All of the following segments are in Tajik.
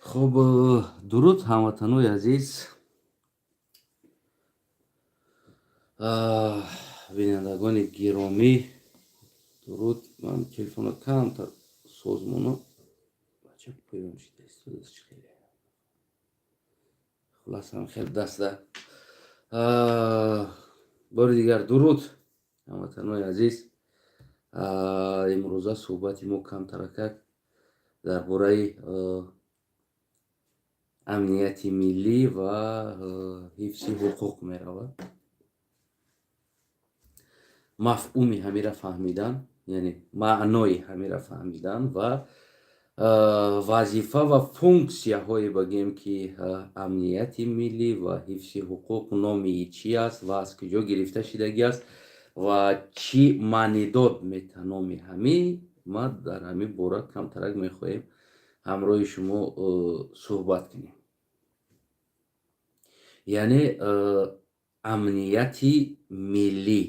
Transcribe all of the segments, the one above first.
Хуб, дуруд, ҳамватанои азиз, бинандагони гиромӣ, дуруд. Ман телефона камтар созмоно, бача поён шида истодааст, хеле. Хулосам, хеле даста. Бори дигар дуруд, ҳамватанои азиз. Имрӯза суҳбати мо камтаракак дар бораи амнияти миллӣ ва ҳифзи ҳуқуқ меравад. Мафҳуми ҳамира фаҳмидан, яъне маънои ҳамира фаҳмидан ва вазифа ва функсияҳое, бигем, ки амнияти миллӣ ва ҳифзи ҳуқуқ номи чӣ аст ва аз куҷо гирифта шидагӣ аст ва чӣ маънидод мета номи ҳамин. Ма дар ҳамин бора камтарак мехоҳем ҳамроҳи шумо суҳбат кунем. Яъне амнияти миллӣ,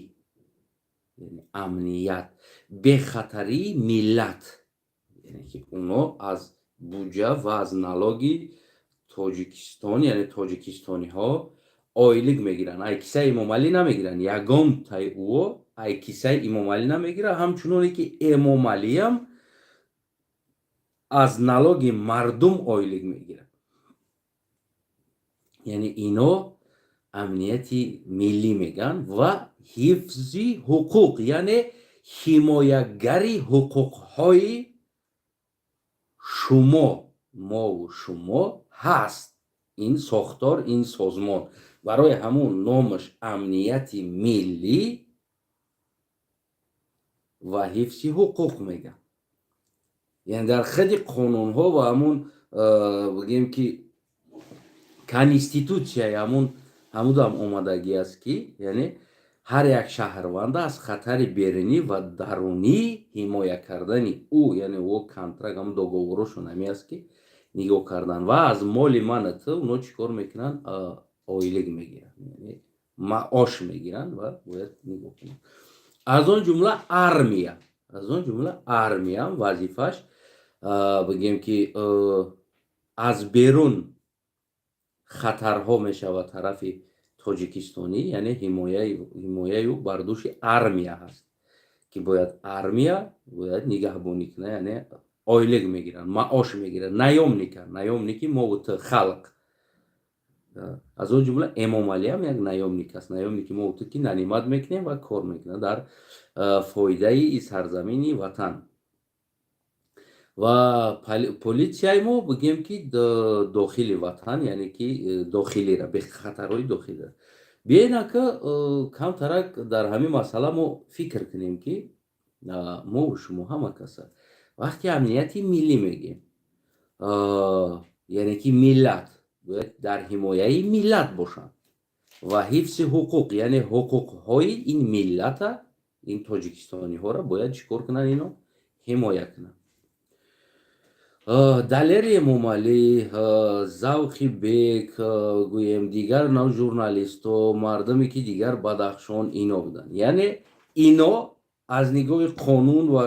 амният, бехатарии миллат, яъне ки оно аз буҷа ва аз налоги Тоҷикистон, яъне тоҷикистониҳо ойлик мегиранд, ай кисаи Эмомалӣ намегиранд. Ягонтаи ӯо ай кисаи Эмомалӣ намегирад, ҳамчуноне ки Эмомалиам аз налоги мардум ойлик мегирад. Яъне ино амнияти миллӣ мегӯянд ва ҳифзи ҳуқуқ, яъне ҳимоягари ҳуқуқҳои шумо, мову шумо ҳаст ин сохтор, ин созмон. Барои ҳамун номаш амнияти миллӣ ва ҳифзи ҳуқуқ мегӯянд. Яъне дар худи қонунҳо ва ҳамун, бигем, ки конститутсияи ҳамун ҳамудам омадагӣ аст, ки яъне ҳар як шаҳрванда аз хатари берунӣ ва дарунӣ ҳимоя кардани ӯ, яъне ӯ контракт, ҳамун договорошон ҳамин аст, ки нигоҳ кардан ва аз моли мана ту оно чӣ кор мекунанд? Ойлик мегиранд, яъне маош мегиранд ва бояд нигоҳ кунанд. Аз он ҷумла армия, аз он ҷумла армиям вазифаш, бигем, ки аз берун хатарҳо мешавад тарафи тоҷикистонӣ, яъне ҳимояю бар дӯши армия ҳаст, ки бояд армия бояд нигаҳбонӣ кунад. Яъне ойлик мегиранд, маош мегиранд, наёмника, наёмники мову ту, халқ. Аз он ҷумла Эмомалиам як наёмник аст, наёмники мову ту, ки нанимать мекунем ва кор мекунад дар фоидаи сарзамини ватан. Ва политсияи мо, бигем, ки дохили ватан, яъне ки дохилира, бехатарҳои дохилира. Биёед, ака, камтарак дар ҳамин масъала мо фикр кунем, ки мову шумо ҳама каса вақте амнияти миллӣ мегӯем, яъне ки миллат бояд дар ҳимояи миллат бошанд ва ҳифзи ҳуқуқ, яъне ҳуқуқҳои ин миллата, ин тоҷикистониҳоро бояд чӣ кор кунанд? Ино ҳимоя кунанд. Далери Эмомалӣ, Завқи Бек, гӯем, дигар нав журналистҳо, мардуме ки дигар Бадахшон, ино буданд. Яъне ино аз нигоҳи қонун ва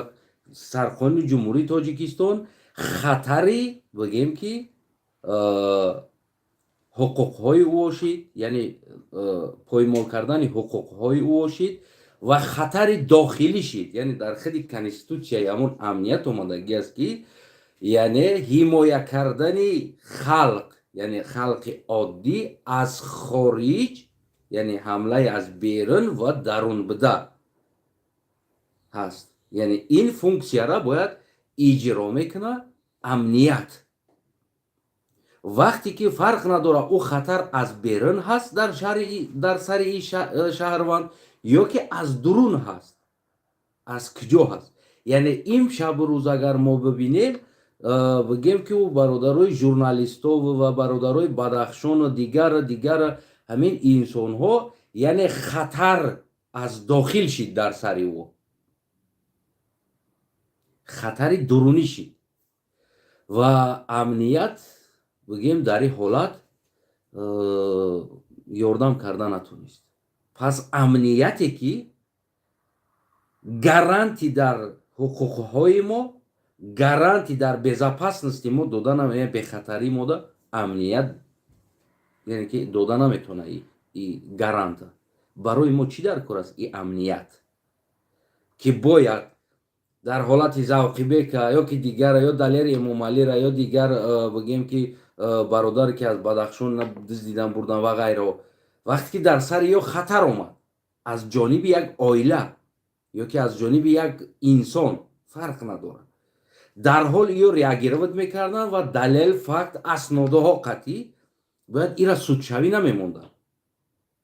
сарқонуни Ҷумҳурии Тоҷикистон хатари, бигем, ки ҳуқуқҳои ӯ ошид, яъне поймол кардани ҳуқуқҳои ӯ ошид ва хатари дохилӣ шид. Яъне дар худи конститутсияи ҳамун амният омадагӣ аст, ки яъне ҳимоя кардани халқ, яъне халқи оддӣ аз хориҷ, яъне ҳамлаи аз берун ва дарун буда ҳаст. Яъне ин функсияра бояд иҷро мекунад амният. Вақте ки фарқ надорад, ӯ хатар аз берун ҳаст дар сари шаҳрванд ё ки аз дурун ҳаст, аз куҷо ҳаст. Яъне ин шабу рӯз агар мо бибинем, бигем, ки ӯ бародарои журналистову ва бародарои Бадахшону дигара дигара ҳамин инсонҳо, яъне хатар аз дохил шид дар сари ӯ, хатари дурунӣ шид ва амният, бигем, дар ин ҳолат ёрдам карда натонист. Пас амнияте ки гаранти дар ҳуқуқҳои мо, Гарантия дар безопасности мо дода, бехатарии мода амният, яъне ки дода наметавона. И гаранта барои мо чӣ дар кор аст? И амният, ки бояд дар ҳолати Завқибека ё ки дигара, ё Далери Эмомалира, ё дигар, бигем ки, бародаре ки аз Бадахшон дуздидан бурдан ва ғайраҳо, вақте ки дар сари ё хатар омад аз ҷониби як оила ё ки аз ҷониби як инсон, фарқ надорад, дарҳол ё реагировать мекарданд ва далел, факт, аснодоҳо қатъӣ бояд ира судшавӣ намемонданд,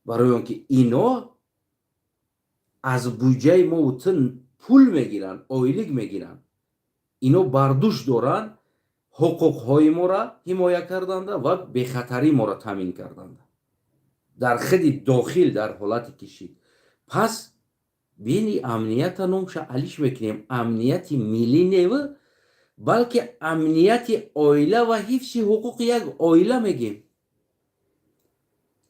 барои он ки ино аз буҷаи мову ту пул мегиранд, ойлик мегиранд. Ино бардӯш доранд ҳуқуқҳои моро ҳимоя карданда ва бехатарии моро таъмин карданда дар хиди дохил дар ҳолати кишид. Пас бини, амнията номша алиш мекунем, амнияти миллӣ неву, балки амнияти оила ва ҳифзи ҳуқуқи як оила мегем,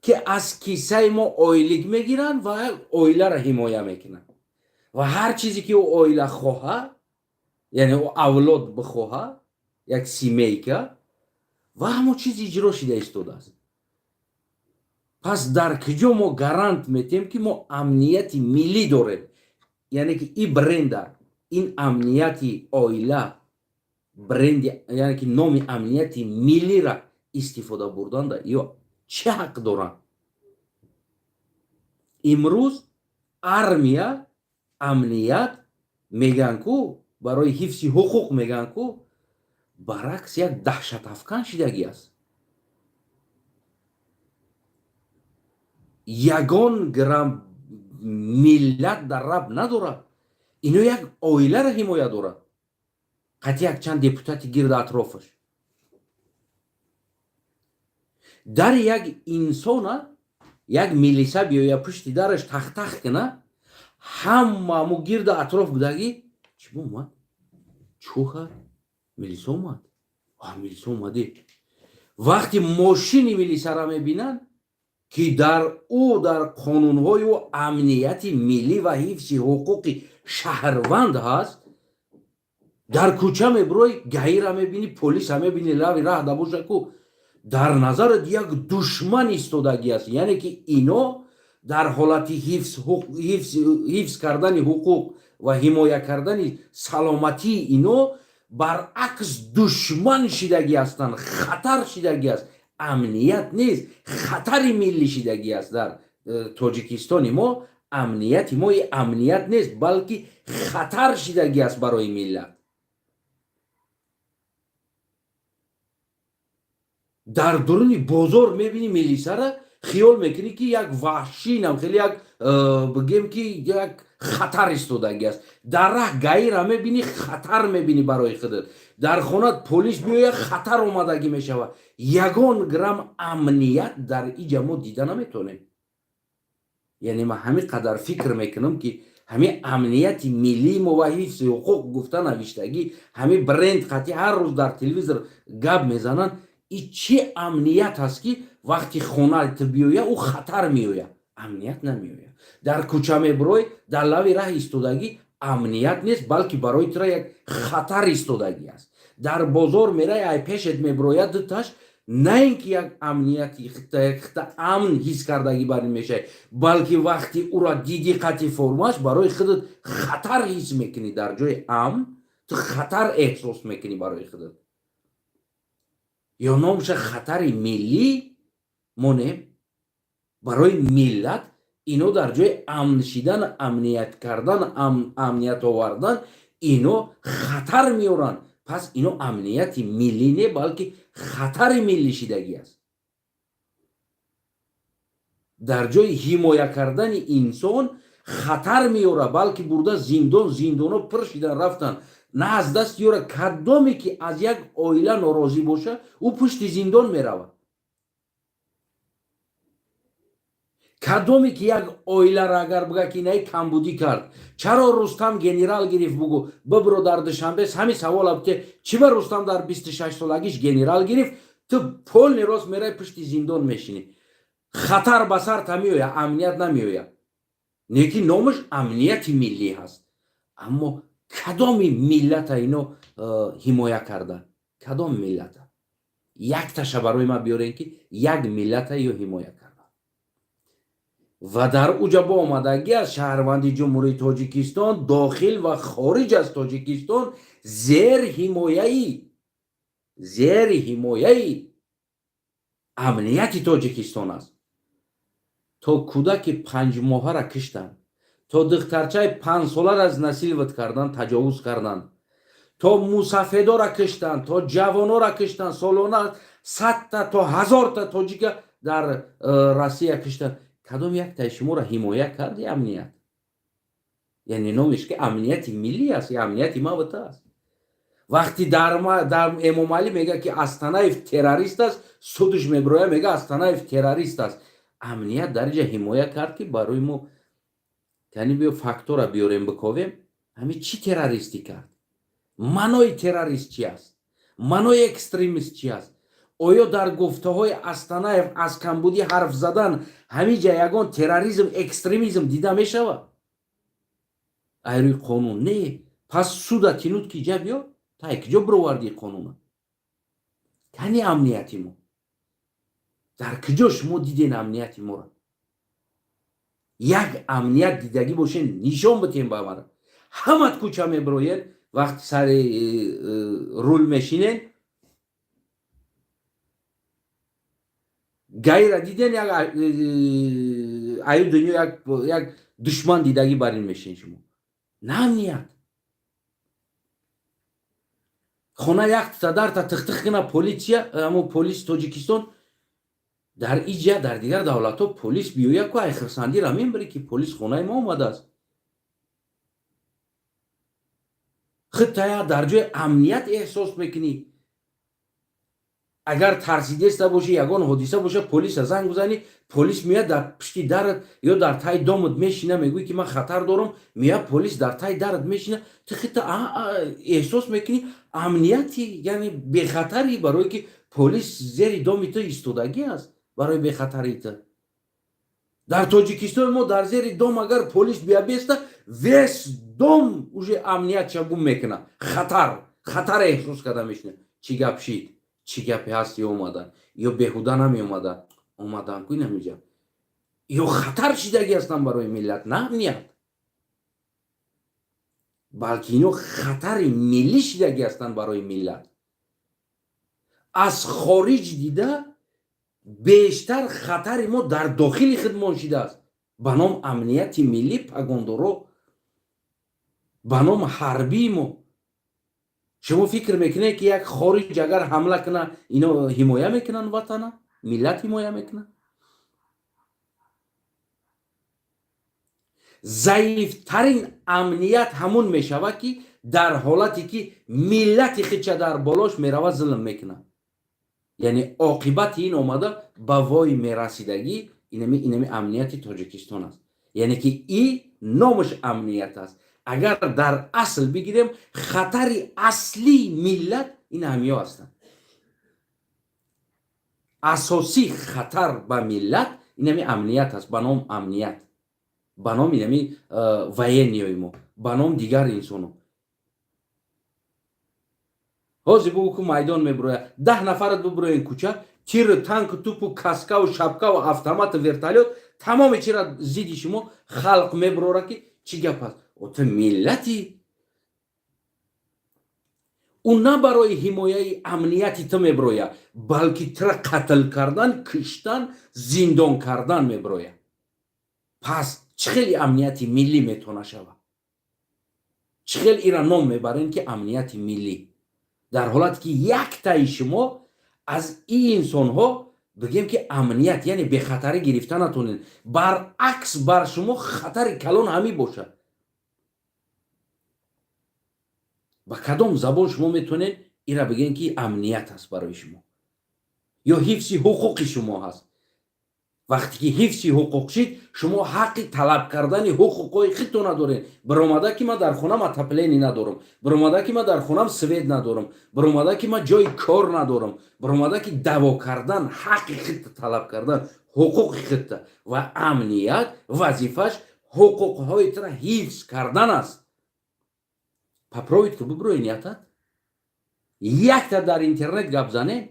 ки аз кисаи мо ойлик мегиранд ва як оиларо ҳимоя мекунанд ва ҳар чизе ки ӯ оила хоҳад, яъне ӯ авлод бихоҳад, як семейка, ва ҳамон чиз иҷро шида истодааст. Пас дар куҷо мо гарант метиҳем, ки мо амнияти миллӣ дорем? Яъне ки и бренда, ин амнияти оила бренди, яъне ки номи амнияти миллира истифода бурданда ё чӣ ҳақ доранд? Имрӯз армия, амният мегӯянд ку, барои ҳифзи ҳуқуқ мегӯянд ку, баръакс як даҳшатафкан шидагӣ аст. Ягон грамм миллат дар раб надорад. Ино як оиларо ҳимоя дорад, қатъи якчанд депутати гирду атрофаш. Дар як инсона як милиса биёя, пушти дараш тахтах кина, ҳамааму гирду атроф будагӣ: чӣ омад, чӯха, милиса омад, милиса омаде. Вақти мошини милисара мебинанд, ки дар ӯ, дар қонунҳои ӯ амнияти миллӣ ва ҳифзи ҳуқуқи шаҳрванд ҳаст, дар кӯча мебурой, гаира мебинӣ, полиса мебинӣ, лави раҳ дабоша ку, дар назарат як душман истодагӣ аст. Яъне ки ино дар ҳолати ҳифз кардани ҳуқуқ ва ҳимоя кардани саломатии ино баръакс душман шидагӣ ҳастанд, хатар шидагӣ аст. Амният нест, хатари миллӣ шидагӣ аст. Дар Тоҷикистони мо амнияти мо амният нест, балки хатар шидагӣ аст барои миллат. Дар дуруни бозор мебинӣ милисара, хиёл мекунӣ, ки як ваҳшинам, хеле як, бигем ки, як хатар истодагӣ аст. Дар раҳ гаира мебинӣ, хатар мебинӣ барои худат. Дар хонат полис биёя, хатар омадагӣ мешавад. Ягон грамм амният дар иҷа мо дида наметавонем. Яъне ман ҳамин қадар фикр мекунам, ки ҳамин амнияти миллии мо ва ҳифзи ҳуқуқ гуфта навиштагӣ, ҳамин бренд қатъи ҳар рӯз дар телевизор гап мезананд, и чӣ амният ҳаст, ки вақти хонаат биёя, ӯ хатар меоя, амният намеоя? Дар кӯча мебурой, дар лави раҳ истодагӣ, амният нест, балки барои тура як хатар истодагӣ аст. Дар бозор мерай, ай пешет мебурояд дуташ, на ин ки як амнияти як хита амн ҳис кардагӣ бар ин мешавӣ, балки вақти ӯра диди қати формаш, барои худат хатар ҳис мекунӣ. Дар ҷои амн ту хатар эҳсос мекунӣ барои худат. Ё номша хатари миллӣ монем барои миллат. Ино дар ҷои амн шидан, амният кардан, амният овардан, ино хатар меоранд. Пас ино амнияти миллӣ не, балки хатари миллӣ шидагӣ аст. Дар ҷои ҳимоя кардани инсон хатар меора, балки бурда зиндон. Зиндонҳо пур шидан рафтанд, на аз даст ёра. Кадоме ки аз як оила норозӣ боша, ӯ пушти зиндон меравад. Кадоме ки як оиларо агар буга, ки инаи камбудӣ кард, чаро Рустам генерал гирифт, бугу, бибро дар Душанбе ҳамин савола буте: чӣ ба Рустам дар 26 солагиш генерал гирифт? Ту полный рост мерай, пушти зиндон мешинӣ. Хатар ба сарта меояд, амният намеояд. Неки номаш амнияти миллӣ ҳаст, аммо кадоми миллата ино ҳимоя кардан. Кадом миллата? Якташа барои ман биёрем, ки як миллата ё ҳимоя кардан. Ва дар уҷа бо омадагӣ аз шаҳрванди Ҷумҳурии Тоҷикистон дохил ва хориҷ аз Тоҷикистон зери ҳимояи амнияти Тоҷикистон аст. То кӯдаки 5-моҳара киштанд, то духтарчаи 5-солара изнасиловать кардан, таҷовуз карданд, то мусафедора киштанд, то ҷавонора киштанд, солона 100-та то 1000-та тоҷика дар Россия киштанд. Кадом яктаи шуморо ҳимоя карди амният? Яъне номеш ки амнияти миллӣ аст, амнияти мавта аст. Вақти дар Эмомалӣ мега, ки Астанаев террорист аст, судш мебироя, мега, Астанаев террорист аст. Амният дар инҷа ҳимоя кард, ки барои мо, яъне биё, фактора биёрем, биковем, ҳамин чӣ террористӣ кард? Маънои террорист чи аст? Маънои экстремист чи аст? Оё дар гуфтаҳои Астанаев аз камбудӣ ҳарф задан ҳамин ҷа ягон терроризм, экстремизм дида мешавад? Ай рӯи қонун не. Пас суда тинуд ки ҷа биё, тай киҷо бироварди қонуна? Кани амнияти мо? Дар киҷо шумо диден амнияти моро? Як амният дидагӣ бошен, нишон битем ба мара. Ҳамат кӯча мебироен, вақти сари рул мешинен, ГАИ-ра диден, як аю дунё як душман дидагӣ бар ин мешин шумо. На амният. Хона якта дарта тиқтиқ кина, полиция, амо полиси Тоҷикистон. Дар иҷа, дар дигар давлатҳо полис биёя ку, ай хирсандира мебарӣ, ки полис хонаи мо омадааст. Хитая дар ҷои амният эҳсос мекунӣ. Агар тарсидеста бошӣ, ягон ҳодиса боша, полиса занг бизанӣ, полис меяд, дар пишти дарат ё дар таи домат мешина. Мегӯӣ, ки ман хатар дорам, меяд, полис дар таи дарат мешина. Ту хита эҳсос мекунӣ амнияти, яъне бехатарӣ, барое ки полис зери доми ту истодагӣ аст барои бехатарии ту. Дар Тоҷикистони мо дар зери дом агар полис бия беста, весь дом уже амниятша гум мекунад, хатар эҳсос карда мешина. Чӣ гап шид? Чӣ гапе ҳаст? Ё омадан, ё беҳуда намеомадан, омадан ку инамиҷа, ё хатар шидагӣ ҳастанд барои миллат, на амният, балки ино хатари миллӣ шидагӣ ҳастанд барои миллат. Аз хориҷ дида бештар хатари мо дар дохили худмон шидааст, ба ном амнияти миллӣ, пагондоро, ба ном ҳарбии мо. Шумо фикр мекунед, ки як хориҷ агар ҳамла кунад, ино ҳимоя мекунанд ватана, миллат ҳимоя мекунад? Заифтарин амният ҳамун мешавад, ки дар ҳолате ки миллати хича дар болош меравад, зулм мекунад. Яъне оқибати ин омада ба вой мерасидагӣ инами амнияти Тоҷикистон аст. Яъне ки и номаш амният аст. Агар дар асл бигирем, хатари аслии миллат ин ҳамиё ҳастанд. Асосӣ хатар ба миллат инами амният аст, ба ном амният, ба ном инами военный ёи мо, ба ном дигар инсоно. Ҳозир бугӯ, ку майдон мебурояд, 10 нафарат бубуроен кӯча, тиру танку тупу каскаву шапкаву автомату вертолёт, тамоми чира зидди шумо халқ мебурора, ки чӣ гап аст? Ту миллати ӯ на барои ҳимояи амнияти ту мебирояд, балки тура қатл кардан, киштан, зиндон кардан мебирояд. Пас чӣ хели амнияти миллӣ метавона шавад? Чӣ хел ира ном мебарем, ки амнияти миллӣ, дар ҳолате ки яктаи шумо аз ин инсонҳо, бигем, ки амният, яъне бехатарӣ гирифта натонед, баръакс бар шумо хатари калон ҳамин бошад? Ба кадом забон шумо метавонед ира бигем, ки амният аст барои шумо ё ҳифзи ҳуқуқи шумо ҳаст? Вақте ки ҳифзи ҳуқуқ шид, шумо ҳаққи талаб кардани ҳуқуқҳои худтон надоред. Биромада, ки ман дар хонам отопление надорам, биромада, ки ман дар хонам свет надорам, биромада, ки ман ҷои кор надорам, биромада, ки даъво кардан, ҳаққи худта талаб кардан, ҳуқуқи худта. Ва амният вазифаш ҳуқуқҳои тура ҳифз кардан аст. Попробуйте ки бубирои ниятат. Якта дар интернет гап занем,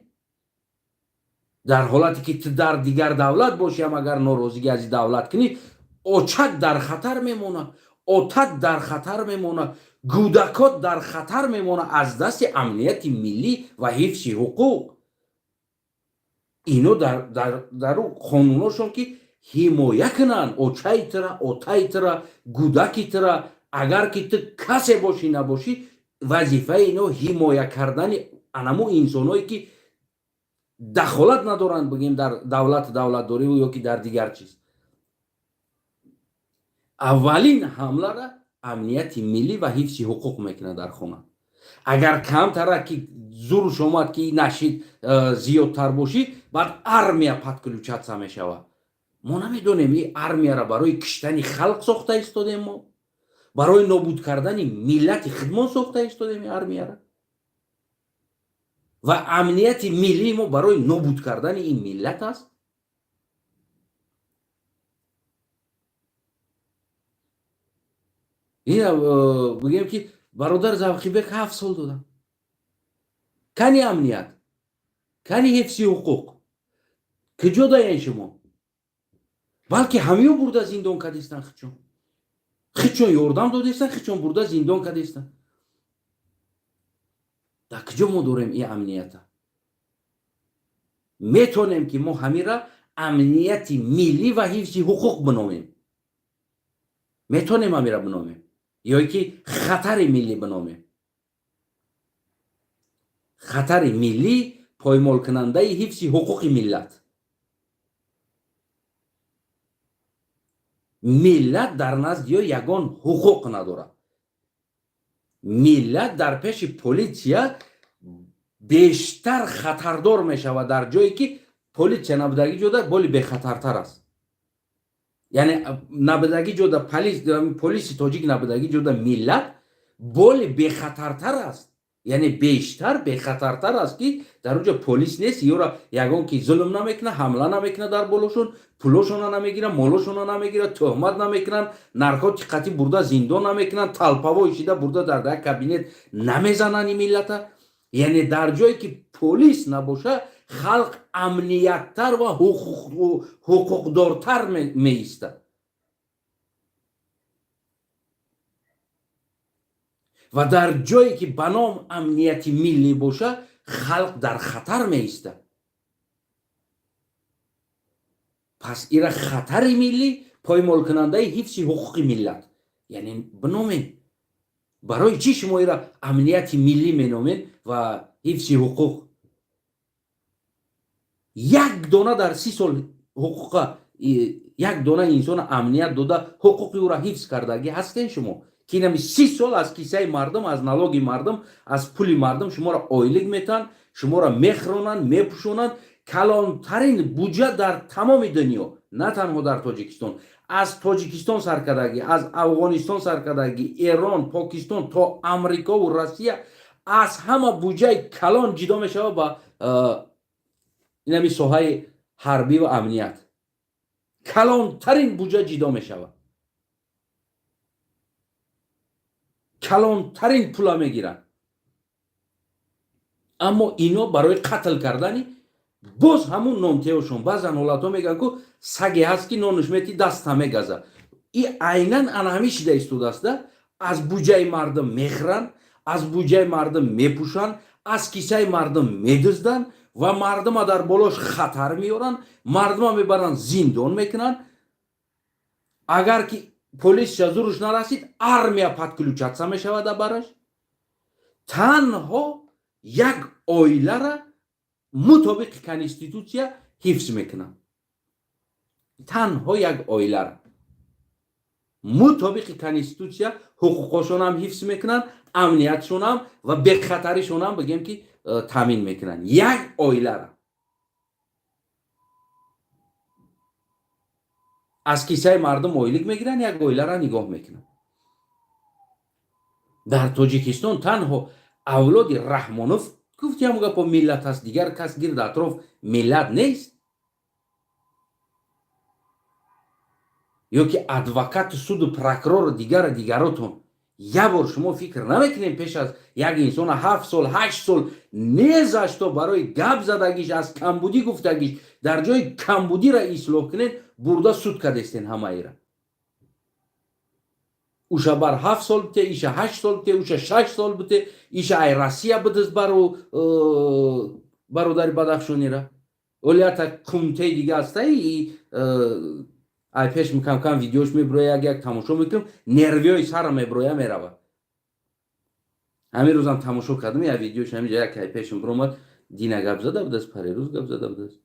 дар ҳолате ки ту дар дигар давлат бошиам, агар норозигӣ аз давлат кунӣ, очат дар хатар мемонад, отат дар хатар мемонад, кӯдакот дар хатар мемонад аз дасти амнияти миллӣ ва ҳифзи ҳуқуқ. Ино дар қонуношон ки ҳимоя кунанд очаи тура, отаи тура, кӯдаки тура. Агар ки ту касе бошӣ, набошӣ, вазифаи ино ҳимоя кардани анамо инсонҳое ки дахолат надоранд, бигем, дар давлату давлатдорӣ ё ки дар дигар чиз. Аввалин ҳамлара амнияти миллӣ ва ҳифзи ҳуқуқ мекунад дар хона. Агар камтара ки зуруш омад, ки нашид зиёдтар бошӣ, баъд армия подключаться мешавад. Мо намедонем, ин армияра барои киштани халқ сохта истодем, мо барои нобуд кардани миллати худмон сохта истодем ин армияра, ва амнияти миллии мо барои нобуд кардани ин миллат аст. Ина бигем ки бародар Завқибек 7 сол додам. Кани амният, кани ҳифзи ҳуқуқ, куҷо даен шумо? Балки ҳамиё бурда зиндон кардистан, хичон хичон ёрдам додистан, хичон бурда зиндон кардистан. Дар куҷо мо дорем ин амнията? Метонем ки мо ҳамира амнияти миллӣ ва ҳифзи ҳуқуқ биномем? Метонем ҳамира биномем ё ки хатари миллӣ биномем? Хатари миллӣ, поймолкунандаи ҳифзи ҳуқуқи миллат. Миллат дар назди ё ягон ҳуқуқ надорад. Миллат дар пеши политсия бештар хатардор мешавад. Дар ҷое ки политсия набудагӣ ҷода боли бехатартар аст. Яъне набудагӣ ҷода, полиси тоҷик набудагӣ ҷода, миллат боли бехатартар аст, яъне бештар бехатартар аст, ки дар он ҷо полис нест, ёра ягон ки зулм намекунад, ҳамла намекунад дар болошон, пулошона намегирад, молошона намегирад, тӯҳмат намекунанд, наркотик қатӣ бурда зиндон намекунанд, толпа шида бурда дар як кабинет намезананд ин миллата. Яъне дар ҷое ки полис набоша, халқ амнияттар ва ҳуқуқдортар меистад. Ва дар ҷое ки ба ном амнияти миллӣ боша, халқ дар хатар меистад. Пас ира хатари миллӣ, поймолкунандаи ҳифзи ҳуқуқи миллат, яъне биномем. Барои чӣ шумо ира амнияти миллӣ меномед ва ҳифзи ҳуқуқ? Як дона дар 30 сол ҳуқуқа, як дона инсона амният дода, ҳуқуқи ӯра ҳифз кардагӣ ҳастен шумо, ки инами 30 сол аз кисаи мардум, аз налоги мардум, аз пули мардум шуморо ойлик метаҳанд, шуморо мехӯронанд, мепӯшонанд? Калонтарин буҷа дар тамоми дунё, на танҳо дар Тоҷикистон, аз Тоҷикистон саркардагӣ, аз Афғонистон саркардагӣ, Эрон, Покистон то Амрикову Россия, аз ҳама буҷаи калон ҷидо мешавад ба инами соҳаи ҳарбӣ ва амният. Калонтарин буҷа ҷидо мешавад, калонтарин пула мегиранд. Аммо ино барои қатл кардани боз ҳамун нонтеошон. Баъзан ҳолатҳо мегӯянд, ку саге ҳаст, ки нонуш мети, даста мегаза. И айнан ана ҳамин шида истодааста. Аз буҷаи мардум мехӯранд, аз буҷаи мардум мепӯшанд, аз кисаи мардум медузданд ва мардума дар болош хатар меоранд, мардума мебаранд, зиндон мекунанд. Агар ки полисша зуруш нарасид, армия подключаться мешавад бараш. Танҳо як оилара мутобиқи конститутсия ҳифз мекунанд, танҳо як оилара мутобиқи конститутсия ҳуқуқошонам ҳифз мекунанд, амниятшонам ва бехатаришонам, бигем ки, таъмин мекунанд як оилара. Аз кисаи мардум ойлик мегиранд, як оилара нигоҳ мекунанд. Дар Тоҷикистон танҳо авлоди Раҳмонов, гуфтиам гапо, миллат аст, дигар кас гирд атроф миллат нест. Ё ки адвокату суду прокурору дигара дигаротон. Як бор шумо фикр намекунем, пеш аз як инсона 7 сол, 8 сол незашто барои гап задагиш, аз камбудӣ гуфтагиш, дар ҷои камбудиро ислоҳ кунед, бурда суд кардестен ҳамаира. Уша бар 7 сол бите, иша 8 сол бите, уша 6 сол бите, иша ай Россия бидиз бару бародари Бадахшонира. Олията кумтаи дига астаи, ай пеш кам-кам видеош мебироя, як як тамошо мекунам, нервиҳои сара мебироя, мерава. Ҳамин рӯзам тамошо кардам як видеош, ҳаминҷа як ай пешам биромад. Дина гап зада будааст, парерӯз гап зада будааст.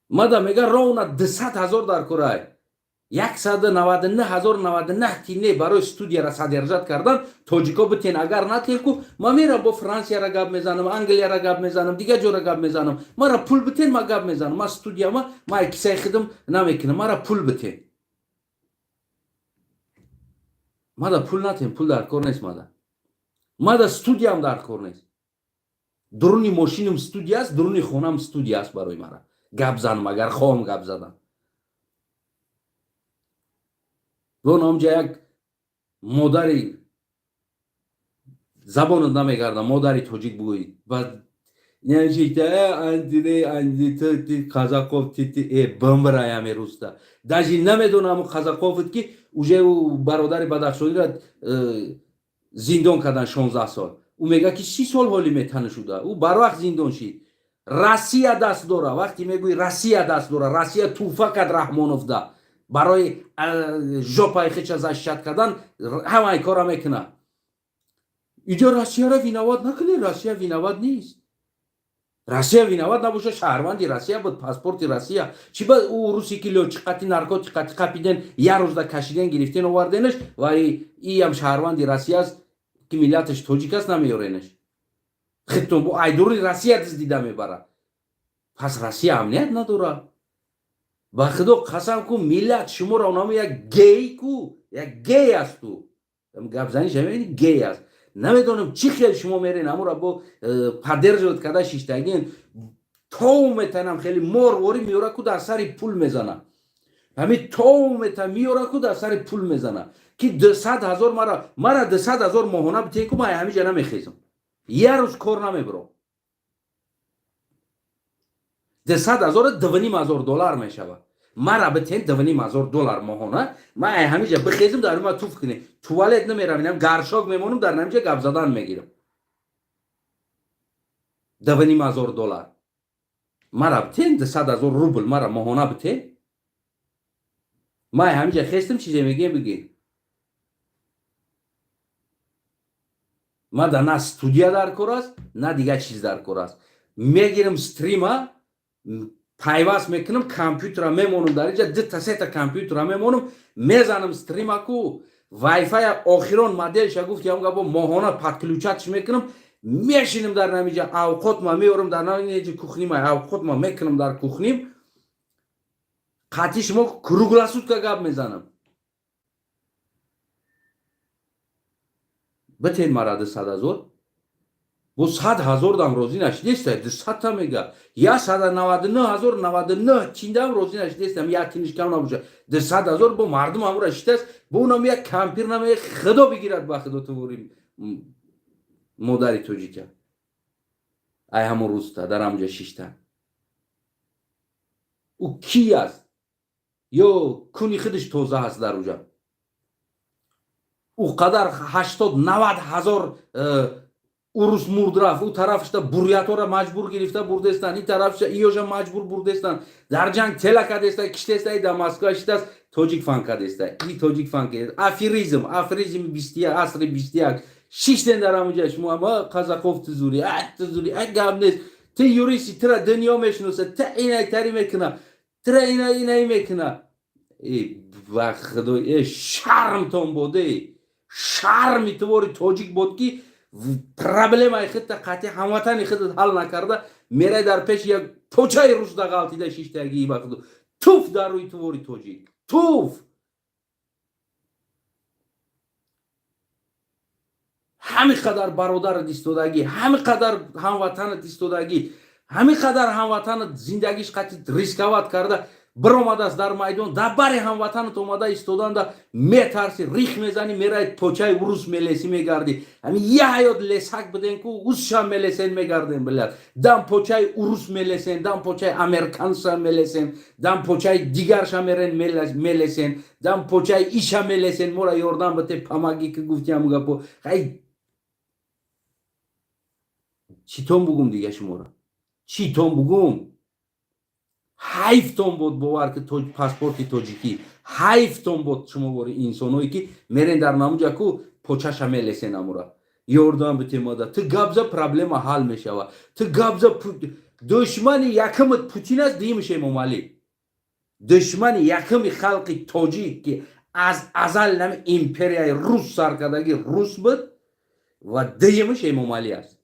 Мада мега, ровно 200 000 дар корай, 199 099 тине барои студияра содержать кардан. Тоҷико битен, агар натен ку, ман мерам, бо Франсияра гап мезанам, Англияра гап мезанам, дигар ҷора гап мезанам. Мара пул битен, ма гап мезанам. Ма студияма ма кисаи хидм намекунам, мара пул битен. Мада пул натен, пул дар кор нест. Мада студиям дар кор нест. Дуруни мошинам студия аст, дуруни хонам студия аст барои мара гап занам, агар хоҳам гап задан. Вон омҷа як модари забонат намегардам, модари тоҷик бугӯй, казаков тити э бамбраями руста. Даже намедонам казаковит ки уже ӯ бародари Бадахшонира зиндон кардан 16 сол. Ӯ мега ки 30 сол ҳоли метана шуда, ӯ барвақт зиндон шид. Россия даст дора. Вақте мегӯи Россия даст дора, Россия туҳфа кард Раҳмоновда барои жопаи хича защищать кардан, ҳамаи кора мекунад. Иҷо Россияро виноват накунед, Россия виноват нест. Россия виноват набоша, шаҳрванди Россия буд, паспорти Россия. Чи ба ӯ руси ки лётчиқати наркотиқати қапиден, як рӯзда кашиден, гирифтен, оварденаш, ва иам шаҳрванди Россия аст, ки миллаташ тоҷик аст, намеёренаш. Хитон бо айдури Россия диздида мебарад. Пас Россия амният надорад. Ба худо қасам ку, миллат шуморо онамо як гей ку, як гей асту, гапзаниш мебини, гей аст. Намедонам, чӣ хел шумо мерен амура бо поддерживать карда шиштагин. Тов метанам, хеле морворӣ меёра ку, дар сари пул мезана. Ҳамин тов мета меёра ку, дар сари пул мезана, ки 200 000 мара 200 000 моҳона битен ку, ман ҳамиҷа намехезам, як рӯз кор намебурам. 200 000 $2,500 мешавад. Мара битен $2,500 моҳона, ман ай ҳамиҷа бихезм, дар ма туф кунем, туалет намерам, инам горшок мемонам, дар ҳамиҷа гап задан мегирам. $2,500 мара битен, 200 000 рубл мара моҳона битен, ман ай ҳамиҷа хестам, чизе мегӯем, бигӯем. Мада на студия дар кор аст, на дигар чиз дар кор аст. Мегирам, стрима пайваст мекунам, компютера мемонам дар инҷа, дута сета компютера мемонам, мезанам стримаку, вайфая охирон моделша гуфти ҳам гапо, моҳона подключатьш мекунам, мешинам дар намиҷа, авқотма меорам дар намиҷа, кухнима авқотма мекунам дар кухним, қатъи шумо круглосутка гап мезанам. Битен мара 200 000, бо 100 000 дам розӣ нашидеста, 200-та мега, 199 099 чиндам розӣ нашидестам, як тиниш кам набоша. 200 000 бо мардум ҳамура шитаст, бо унам як кампир наме, худо бигирад, ба худо тувори модари тоҷика ай ҳамун рӯзта дар ҳамҷа шишта. Ӯ ки аст? Ё куни худаш тоза ҳаст дар уҷа? Ӯ қадар 80-90 ҳазор урус мурд, рафт. Ӯ тарафшта бурятора маҷбур гирифта бурдестанд, ин тарафша иёша маҷбур бурдестанд, дар ҷанг тела кардеста, киштеста, дар Москва шитаст, тоҷик фан кардеста, и тоҷик фан кардеста. Аферизм, аферизми бисту як, асри 21. Шиштен дар ҳамуҷа шумо ама казаков, тузури тузури, гап нест. Ту юристи, тура дунё мешиноса, та инай тари мекуна, тура ина инай мекуна. Ба худо, э шармтон боде, шарми тувори тоҷик бод, ки проблемаи худта қатъи ҳамватани худат ҳал накарда, мерай дар пеши як почаи русда ғалтида шиштагӣ. Ба худо, туф дар рӯи тувори тоҷик, туф! Ҳами қадар бародарат истодагӣ, ҳами қадар ҳамватанат истодагӣ, ҳами қадар ҳамватанат зиндагиш қатъи рисковать карда. Биромадааст дар майдон, дар бари ҳамватанат омада истоданда метарсӣ, рих мезанӣ, мераи почаи урус мелесӣ, мегардӣ. Ҳами я ҳаёт лесак биден ку усша мелесен, мегардем, блядь. Дам почаи урус мелесен, дам почаи американса мелесен, дам почаи дигарша мерен мелесен, дам почаи иша мелесен. Мора ёрдам бите, помоги, ки гуфтиам гапо. Хай, читон бугум дига, шумора читон бугум? Ҳайфтон буд, бовар ки, паспорти тоҷикӣ ҳайфтон буд. Шумо бори инсоное ки мерен дар намуҷа ку почаша мелесен, амура ёрдам битемада. Ту гап за, проблема ҳал мешава. Ту гап за, душмани якумат Путин аст, дуюмаш Эмомалӣ. Душмани якуми халқи тоҷик, ки аз азал нами империяи рус саркардаги рус буд, ва дуюмаш Эмомалӣ аст.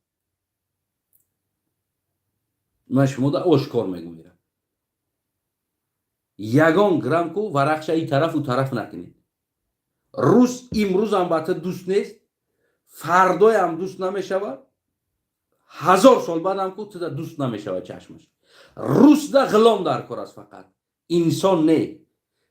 Ман шумода ошкор мегӯям, ягон грамм ку варақша и тараф у тараф накунед. Рус имрӯзам ба ту дӯст нест, фардоям дӯст намешавад, 1000 сол баъдам ку туда дӯст намешавад чашмаш. Русда ғилом дар кор аст фақат, инсон не.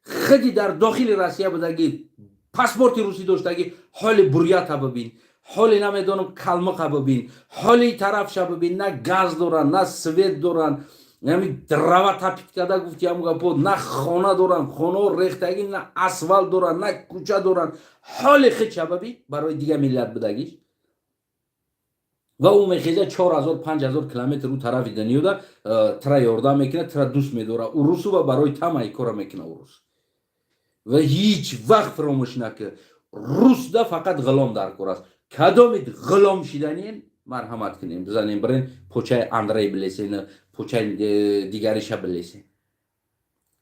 Худи дар дохили Россия будаги, паспорти русӣ доштаги, ҳоли Бурята бибин, ҳоли намедонам Калмиқа бибин, ҳоли тарафша бибин. На газ доранд, на свет доранд, ами дрова топить карда, гуфти ҳаму гапо, на хона доранд, хонао рехтагӣ, на асфалт доранд, на кӯча доранд. Ҳоли худша бибин барои дигар миллат будагиш. Ва ӯ мехеза 4000, 5000 километр ӯ тарафи дунёда тра ёрдам мекунад, тра дӯст медора урусу ва барои тамаи кора мекуна урус. Ва ҳеҷ вақт фаромӯш накар, русда фақат ғулом дар кор аст. Кадоми ғулом шиданien, марҳамат кунем, бизанем, бирен почаи Андрей билесен, почаи дигариша билесен.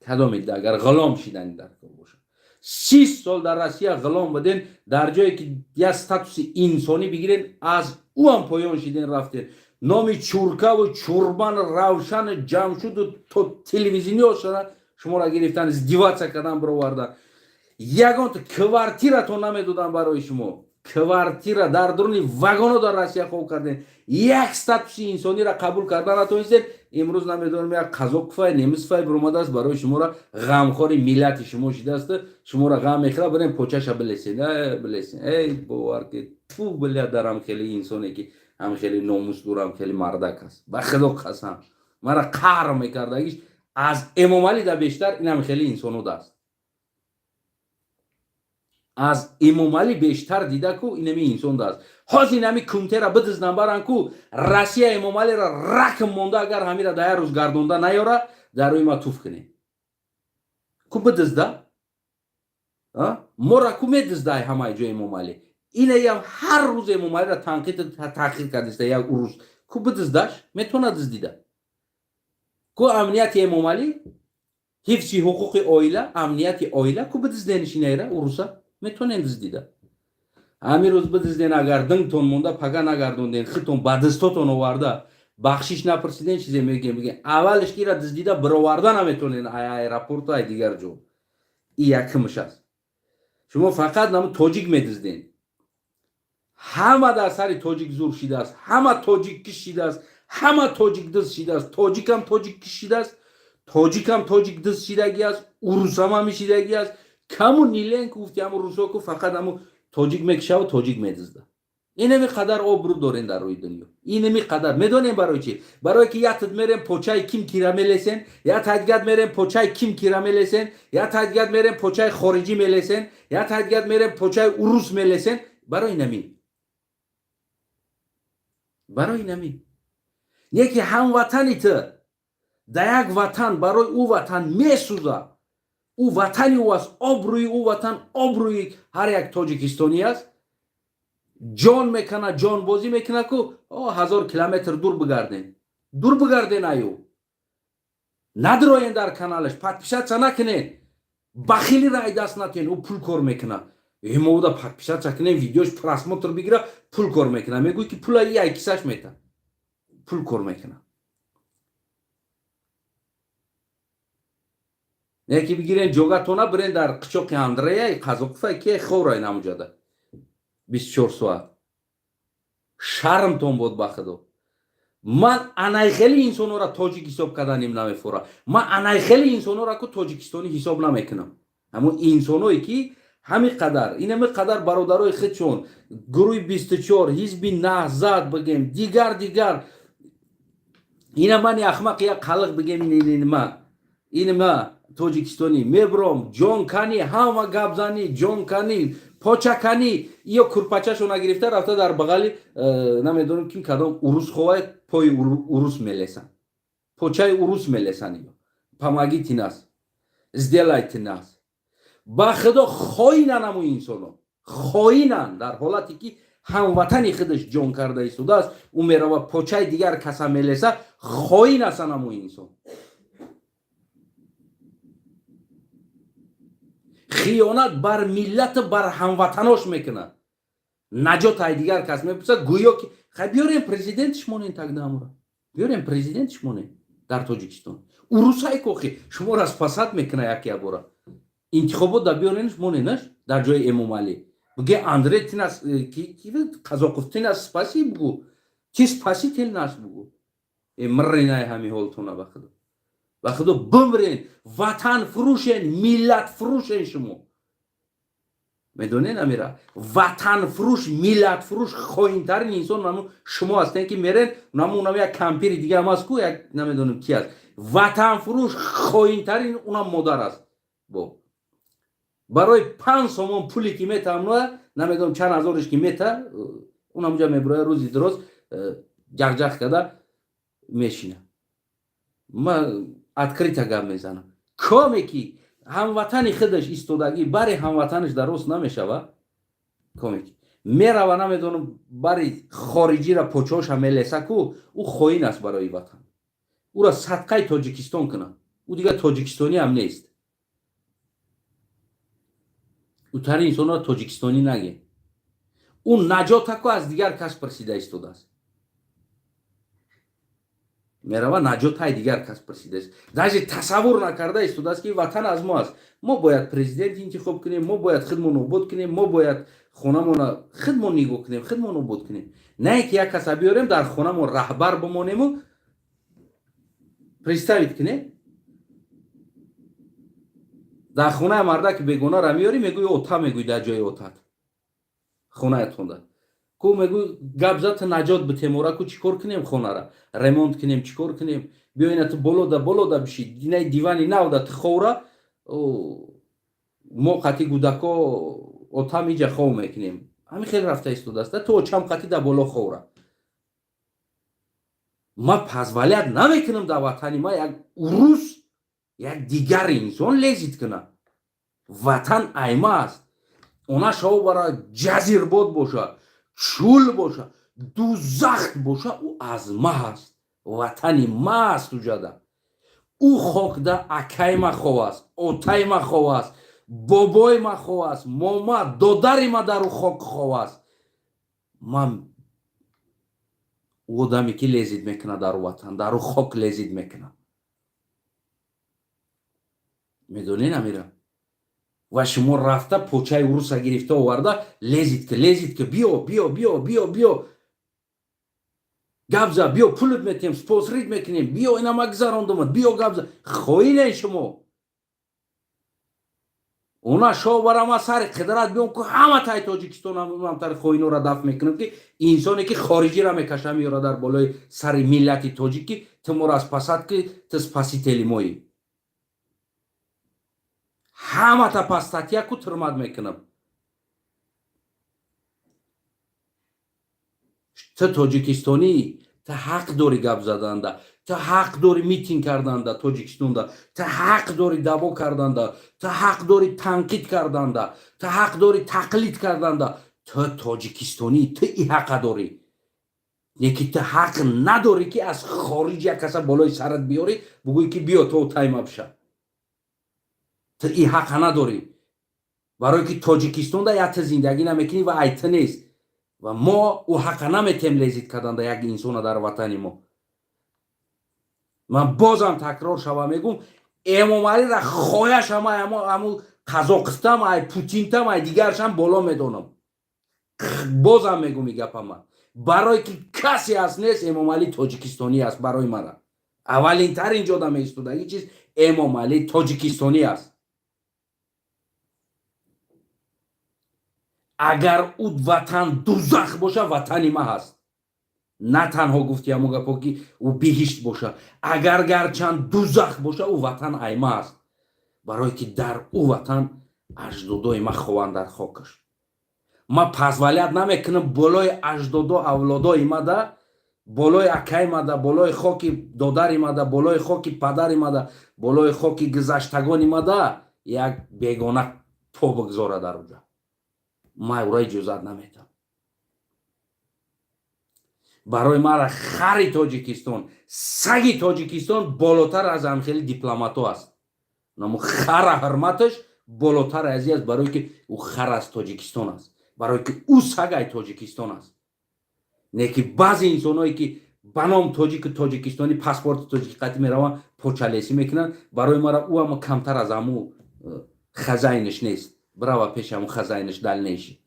Кадоми агар ғулом шидани дар кор бошад, 30 сол дар Россия ғулом буден, дар ҷое ки як статуси инсонӣ бигирен, аз ӯ ҳам поён шиден, рафтен. Номи Чуркаву Чурбан, Равшану Ҷамшуду то телевизиониошана шуморо гирифтан, издеваться кардан, бировардан. Ягон квартиратон намедодам барои шумо, квартира дар дуруни вагоно дар Россия хоб кардем. Як статуси инсониро қабул карда натонистед. Имрӯз намедонам, як қазоқфай, немисфай биромадааст, барои шуморо ғамхори миллати шумо шидааст, шуморо ғам мехӯра. Бирем почаша билесен, билесен. Эй, бовар ки, тфу, бля, дарам хеле инсоне ки ҳам хеле номус дорам, хеле мардак аст. Ба худо қасам, мара қаҳр мекардагиш аз Эмомалӣ да бештар инам хеле инсоно аст. Аз Эмомалӣ бештар дида ку инами инсон даст. Ҳозир инами кумтера бидизнам, баран ку Россия Эмомалиро ракм монда. Агар ҳамира да як рӯз гардонда наёра, дар рӯи ма туф кунем. Ку бидизда мора, ку медизда ҳамаи ҷо Эмомалӣ. Инаям ҳар рӯз Эмомалиро танқид, таҳқир кардиста як урус. Ку бидиздаш, метавона диздида. Ку амнияти Эмомалӣ, ҳифзи ҳуқуқи оила, амнияти оила, ку бидиздениш инайра уруса? Метавонем диздида. Ҳамин рӯз бидизден, агар дингтон монда, пага нагардонден, хитон ба дастотон оварда, бахшиш напурсиден, чизе мегем, бигем. Аввалиш ки ира диздида бироварда наметавонен ай аэропорту, ай дигар ҷо. И якумш аст. Шумо фақат наму тоҷик медизден. Ҳама дар сари тоҷик зур шидааст, ҳама тоҷик киш шидааст, ҳама тоҷик диз шидааст. Тоҷикам тоҷик киш шидааст, тоҷикам тоҷик диз шидагӣ аст, урусам ҳами шидагӣ аст. Кому не лень, гуфти ҳаму русо, ку фақат ҳаму тоҷик мекишаву тоҷик медизда. Инами қадар обрӯ дорен дар рӯи дунё, инами қадар. Медонем барои чӣ? Барое ки як тид мерем, почаи ким кира мелесен, як тадгат мерем, почаи ким кира мелесен, як тадгат мерем, почаи хориҷӣ мелесен, як тадгат мерем, почаи урус мелесен. Барои нами не ки ҳамватани ту да як ватан барои ӯ ватан месӯзад, ӯ ватани ӯ аст, обрӯи ӯ ватан обрӯи ҳар як тоҷикистонӣ аст, ҷон мекана, ҷонбозӣ мекуна, ку о 1000 километр дур бигарден, дур бигарден, аю надроен дар каналаш, подписаться накунен, бахили рай даст натен. Ӯ пул кор мекуна, мо подписаться кунем, видеош просмотр бигира, пул кор мекуна. Мегӯй ки пула яй кисаш мета, пул кор мекуна. Яке бигирен ҷогатона, бирен дар қичоқи Андрея Қазоқфа, ки ховрай намуҷада 24 соат. Шармтон бод, ба худо. Ман анай хеле инсонҳоро тоҷик ҳисоб карданим намефора. Ман анай хеле инсонҳоро ку тоҷикистонӣ ҳисоб намекунам. Ҳамон инсоное ки ҳамин қадар, инами қадар бародарои худшон, гурӯҳи 24, ҳизби Наҳзат бигем, дигар дигар, ина мани ахмақ як қалиқ бигем, ин ма, ин ма тоҷикистонӣ мебром, ҷонканӣ, ҳама гапзанӣ, ҷонканӣ, почаканӣ, ё курпачашона гирифта рафта дар бағали намедонам ким, кадом урус ховай, пои урус мелесанд, почаи урус мелесанд. Ё помогите нас, сделайте нас. Ба худо, хоинан ҳамун инсоно, хоинан. Дар ҳолате ки ҳамватани худаш ҷон карда истодааст, ӯ мерава почаи дигар каса мелеса. Хоин ҳастан ҳамун инсон. Хиёнат бар миллату бар ҳамватанош мекунад, наҷот ай дигар кас мепурсад. Гӯё ки хай биёрем президентш монем, тогда амура биёрем президентш монем дар Тоҷикистон. Урусай кохи шуморо спасать мекуна. Яке ябора интихобот да биёренш, моненаш дар ҷои Эмомалӣ. Буге: «Андрей, ты нас э, Казоков, ты нас спаси», бугу, «Ты спаситель нас», бугу. Мринай ҳами ҳолтона. Ба худо, ба худо, бимрен. Ватан фурӯшен, миллат фурӯшен. Шумо медонед, амира, ватанфурӯш, миллатфурӯш, хоинтарин инсон наму шумо ҳастен, ки мерен намунам як кампири дига ҳам аст ку, як намедонам ки аст, ватанфурӯш, хоинтарин. Унам модар аст. Бо барои 5 сомон пуле ки метавона, намедонам чанд ҳазореш ки мета, унамҷа мебуроя, рӯзи дуроз ҷақҷақ карда мешина. Ма открыто гап мезанам: коме ки ҳамватани худаш истодагӣ, бари ҳамватанаш дарост намешава, коме ки мерава, намедонам, бари хориҷира почоша мелеса ку, ӯ хоин аст барои ватан. Ӯра садқаи Тоҷикистон кунад, ӯ дигар тоҷикистонӣ ҳам нест. Ӯтари инсонро тоҷикистонӣ наге. Ӯ наҷотаку аз дигар кас пурсида истодааст. Мерава, наҷотай дигар кас пурсидааст, даже тасаввур накарда истодааст, ки ватан аз мо аст. Мо бояд президент интихоб кунем, мо бояд худмон обод кунем, мо бояд хонамона худмон нигоҳ кунем, худмон обод кунем, на ин ки як каса биёрем, дар хонамон раҳбар бимонему. Представить кунем, дар хонаи мардаки бегонара меёрӣ, мегӯи ота, мегӯи дар ҷои отат хонаятонда ку, мегӯ гап зад, наҷот битемора ку, чӣ кор кунем, хонара ремонт кунем, чӣ кор кунем? Биё, ина ту болода, болода биши, динаи дивани навда ту ховра, мо қати гудако отам иҷа хов мекунем. Ҳамин хел рафта истодааст. Ту очам қати да боло ховра. Ма позволять намекунам дар ватани ма як урус, як дигар инсон лезить кунад. Ватан айма аст. Она шав бара ҷазирбод боша, чул боша, дузахт боша, ӯ аз ма аст, ватани ма аст. Уҷада ӯ хокда акай ма хов аст, отай ма хов аст, бобои ма хов аст, мома, додари ма дар ӯ хок хов аст. Ман ӯ одаме ки лезить мекунад дар ватан, дар ӯ хок лезить мекунад, медонед амира? Ва шумо рафта почаи уруса гирифта оварда, лезить ки, лезить ки, биё, биё, биё, биё, биё, гап за, биё, пулут метиҳем, спонсорить мекунем, биё, инама гузарондумад, биё, гап за. Хоине шумо. Она шоварама сари қидрат биём ку, ҳама таи Тоҷикистон ҳамтари хоинора дафт мекунам, ки инсоне ки хориҷира мекаша, меёра дар болои сари миллати тоҷик, ки ту моро спасать ки, ту спасители моӣ. Ҳамата по статья ку турмат мекунам. Ту тоҷикистонӣ, ту ҳақ дорӣ гап заданда, ту ҳақ дорӣ митинг карданда Тоҷикистонда, ту ҳақ дорӣ даъво карданда, ту ҳақ дорӣ танқид карданда, ту ҳақ дорӣ тақлид карданда. Ту тоҷикистонӣ, ту и ҳақа дорӣ. Леки ту ҳақ надорӣ, ки аз хориҷ як каса болои сарат биёрӣ, бугӯӣ, ки биё, то тайма биша. Ту и ҳақа надорӣ, барое ки Тоҷикистонда як ту зиндагӣ намекунӣ ва ай ту нест. Ва мо ӯ ҳақа наметем лезить карданда як инсона дар ватани мо. Ман бозам такрор шава мегӯм: Эмомалира хояшам аму Қазоқистам, ай Путинтам, ай дигаршам боло медонам. Бозам мегӯм и гапама. Барое ки касе ҳаст нест, Эмомалӣ тоҷикистонӣ аст. Барои мара аввалинтарин ҷода меистодаги чиз Эмомалӣ тоҷикистонӣ аст. Агар ӯ ватан дузах боша, ватани ма ҳаст. На танҳо гуфти ҳамо гапо, ки ӯ биҳишт боша, агар гарчанд дузах боша, ӯ ватан айма аст, барое ки дар ӯ ватан аҷдодои ма хованд дар хокаш. Ма позволять намекунам болои аҷдодо авлодои мада, болои акаи мада, болои хоки додари мада, болои хоки падари мада, болои хоки гузаштагони мада як бегона по бигзора дар уҷа. Ма ӯро иҷозат наметам. Барои мара хари Тоҷикистон, саги Тоҷикистон болотар аз ҳамхели дипломатҳо аст. Намо хара ҳурматаш болотар аз аст, барое ки ӯ хар аз Тоҷикистон аст, барое ки ӯ сагай Тоҷикистон аст. Не ки баъзе инсонҳое, ки ба ном тоҷику тоҷикистонӣ, паспорти тоҷики қатӣ мераванд, почалесӣ мекунанд, барои мара ӯ ама камтар аз ҳаму хозяин аш нест. Брава пеши ҳаму хозяин аш дальнейший,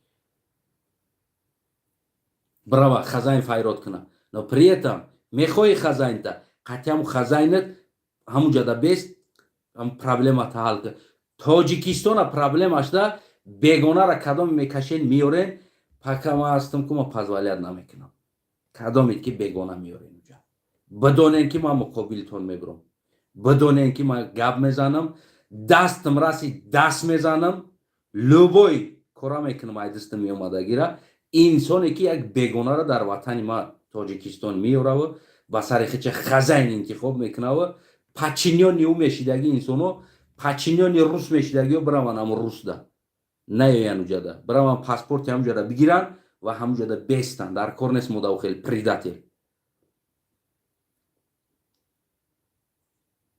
брава хозяин файрод куна. Но при этом мехоҳӣ хозяин та қатъи ҳаму хозяин ат ҳамуҷада бест, ҳам проблемата ҳал кун. Тоҷикистона проблемашда бегонара кадоме мекашен, меёрен, пока ман ҳастам ку, ман позволять намекунам. Кадомед ки бегона меёрен уҷа, бидонен, ки ман муқобилтон мебурам, бидонен, ки ман гап мезанам, дастам раси даст мезанам, любой кора мекунам ай дастам меомадагира. Инсоне ки як бегонара дар ватани ма Тоҷикистон меёраву ба сари хича хозяин интихоб мекунаву подчинённый ӯ мешидаги инсоно, подчинённый рус мешидагиё, бираванд ҳамун русда, наёян уҷада, бираванд паспорти ҳамуҷада бигиранд ва ҳамуҷада бестанд. Дар кор нест модаву хеле предатель.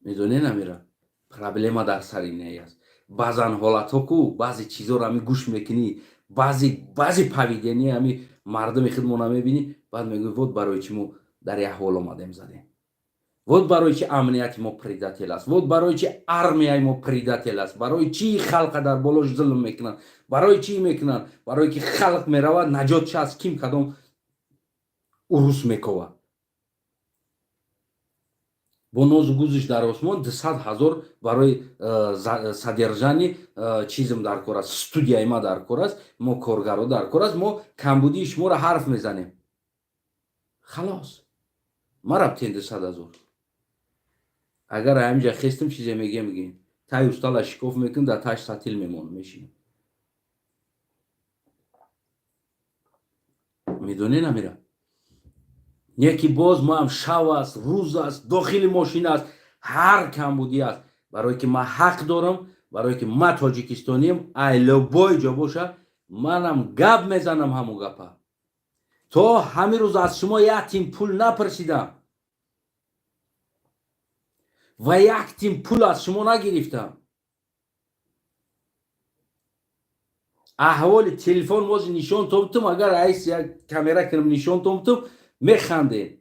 Медонед, амира, проблема дар сари не аст. Баъзан ҳолатҳо ку, баъзе чизоро ҳами гӯш мекунӣ, баъзе поведение ҳами мардуми худмона мебинӣ, баъд мегӯӣ: вот барои чи мо дар як ҳол омадем задем, вот барои чи амнияти мо предатель аст, вот барои чи армияи мо предатель аст, барои чи халқа дар болош зулм мекунанд, барои чӣ мекунанд, барое ки халқ меравад наҷот шааст, ким кадом урус мековад бо нозу гузиш дар осмон. 200 000 барои содержание чизм дар кор аст, студияи ма дар кор аст, мо коргаро дар кор аст, мо камбудии шуморо ҳарф мезанем. Халос, ма раптен 200 000. Агар ҳаминҷа хестим, чизе мегем, мегем, тай устала шикоф мекунем, дар таш сатил мемонам, мешинем. Медонӣ, намира, неки боз маам шав аст, рӯз аст, дохили мошин аст, ҳар камбудӣ аст, барое ки ман ҳақ дорам, барое ки ман тоҷикистонием, ай любой ҷо боша, манам гап мезанам ҳамун гапа. То ҳамин рӯз аз шумо як тин пул напурсидам ва як тин пул аз шумо нагирифтам. Аҳволи телефон бози нишон томтум, агар айс як камера кунам, нишон томтум, механдем.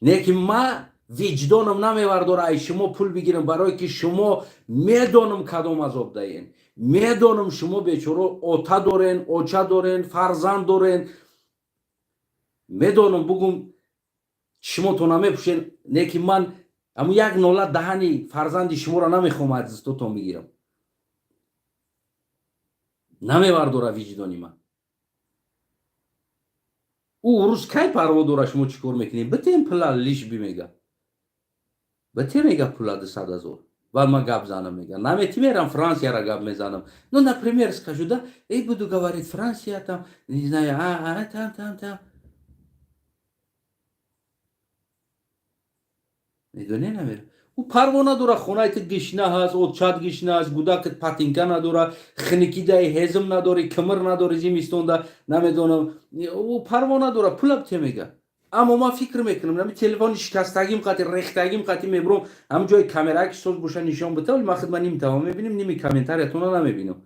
Не ки ма виҷдонам намевардора ай шумо пул бигирам, барое ки шумо медонам кадом азоб даен, медонам шумо бечоро ота дорен, оча дорен, фарзанд дорен, медонам, бугум шумо то намепӯшен. Не ки ман ҳамун як нола даҳани фарзанди шуморо намехоҳам аз дастотон бигирам, намевардора виҷдони ман. Ӯ рӯз кай парво дора, шумо чӣ кор мекунед? Битем пула лиш бимега, бите мега пула 200 000, баъд ман гап занам, мега. Намети, мерам Франсияра гап мезанам. Ну, например, скажу, да, и буду говорить Франция там, не знаю, а там, там, там. Медонӣ, намера, ӯ парво надора. Хонаи ту гишна ҳаст, отчат гишна аст, гудакат патинка надора, хиникидаи ҳезм надорӣ, кимир надорӣ зимистонда, намедонам, ӯ парво надора, пула бите мега. Аммо ман фикр мекунам, нами телефони шикастагим қати, рехтагим қати мебурам, ҳам ҷои камераки соз боша, нишон бита. Вале ман худма ним тавон мебинем, ними комментариятона намебинам.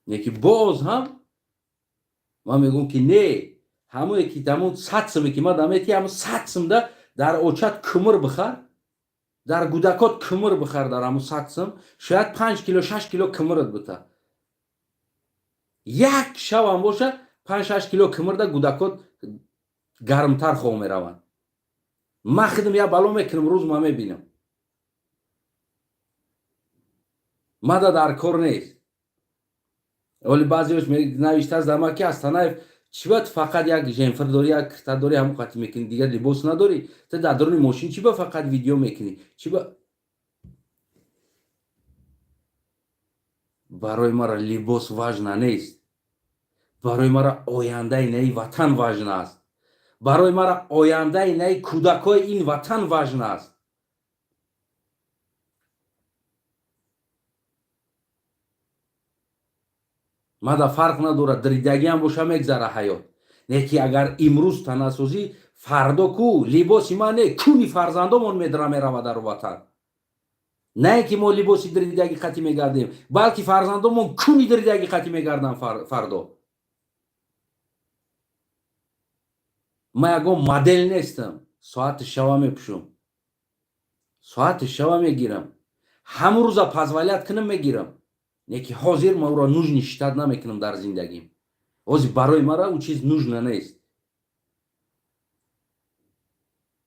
Неки боз ҳам ман мегӯм, ки не, ҳамое ки ҳамун 100 суме ки ма дамети, ҳамун 100 сумда дар очат кумир бихар. Дар гудакот кумир бихар, дар ҳамун 100 сум шояд 5 кило, 6 кило кумират бита. Як шавам боша, 5-6 кило кумирда гудакот гармтар хоб мераванд. Ман худам як бало мекунам, рӯз ма мебинам. Мада дар кор нест. Оли баъзеош навиштааст дар ма, ки Астанаев, чӣ ба ту фақат як жемфир дорӣ, як кирта дорӣ, ҳамон қатӣ мекунӣ, дигар либос надорӣ? Ту дар дуруни мошин чӣ ба фақат видео мекунӣ? Чӣ ба? Барои мара либос важно нест, барои мара ояндаи наи ватан важно аст, барои мара ояндаи наи кӯдакҳои ин ватан важно аст. Мада фарқ надорад, дридагиам боша, мегзара ҳаёт. Не ки агар имрӯз танасозӣ, фардо ку либоси ман не, куни фарзандомон медра мерава дар ватан. На ин ки мо либоси дридагӣ қатӣ мегардем, балки фарзандомон куни дридагӣ қатӣ мегарданд фардо. Ман ягон модел нестам. Соати шава мепӯшам, соати шава мегирам, ҳамун рӯза позволять кунам, мегирам. Не ки ҳозир ман ӯро нужный считать намекунам дар зиндагим. Ҳозир барои мара ӯ чиз нужно нест.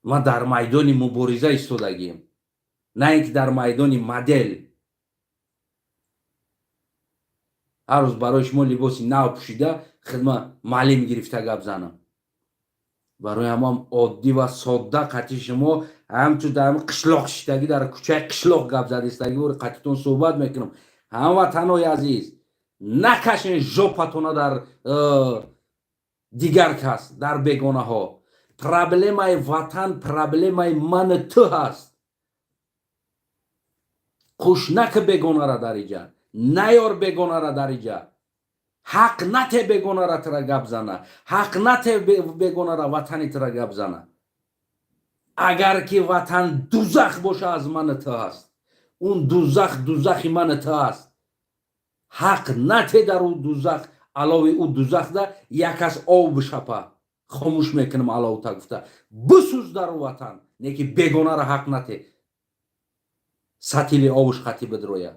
Ман дар майдони мубориза истодагием, на ин ки дар майдони модел. Ҳар рӯз барои шумо либоси нав пӯшида, хидма маълим гирифта гап занам. Барои ҳамам оддӣ ва содда қатъи шумо, ҳамчун дар қишлоқ шиштагӣ, дар кӯчаи қишлоқ гап задистагӣ, бори қатъитон суҳбат мекунам. Ҳамватанои азиз, накашен жопатона дар дигар кас, дар бегонаҳо. Проблемаи ватан проблемаи ману ту ҳаст. Хушнаки бегонара дар иҷа наёр, бегонара дар иҷа ҳақ нате, бегонара тира гап зана ҳақ нате, бегонара ватани тира гап зана. Агар ки ватан дузах боша, аз мани ту ҳаст. Он дузах дузахи мани ту ҳаст. Ҳақ нате дар ӯ дузах алови ӯ дузахда як кас ов бишапа, хомӯш мекунам аловта гуфта. Бисӯз дар ӯ ватан, не ки бегонара ҳақ нате сатили овуш қатӣ бидрояд.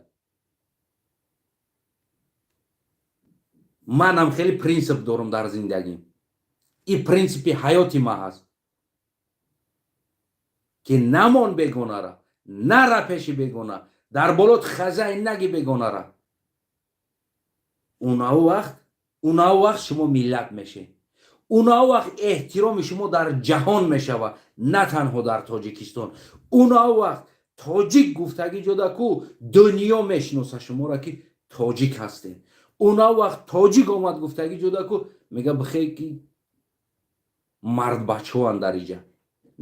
Манам хеле принсип дорам дар зиндагим. И принсипи ҳаёти ма ҳаст, ки намон бегонара, нара пеши бегона, дар болот хазай наги бегонара. Унав вақт шумо миллат мешед, унав вақт эҳтироми шумо дар ҷаҳон мешавад, на танҳо дар Тоҷикистон. Унав вақт тоҷик гуфтагӣ ҷода ку дунё мешиноса шуморо, ки тоҷик ҳастем. Унав вақт тоҷик омад гуфтагӣ ҷода ку мега, бихе ки мардбачаоанд дар иҷа,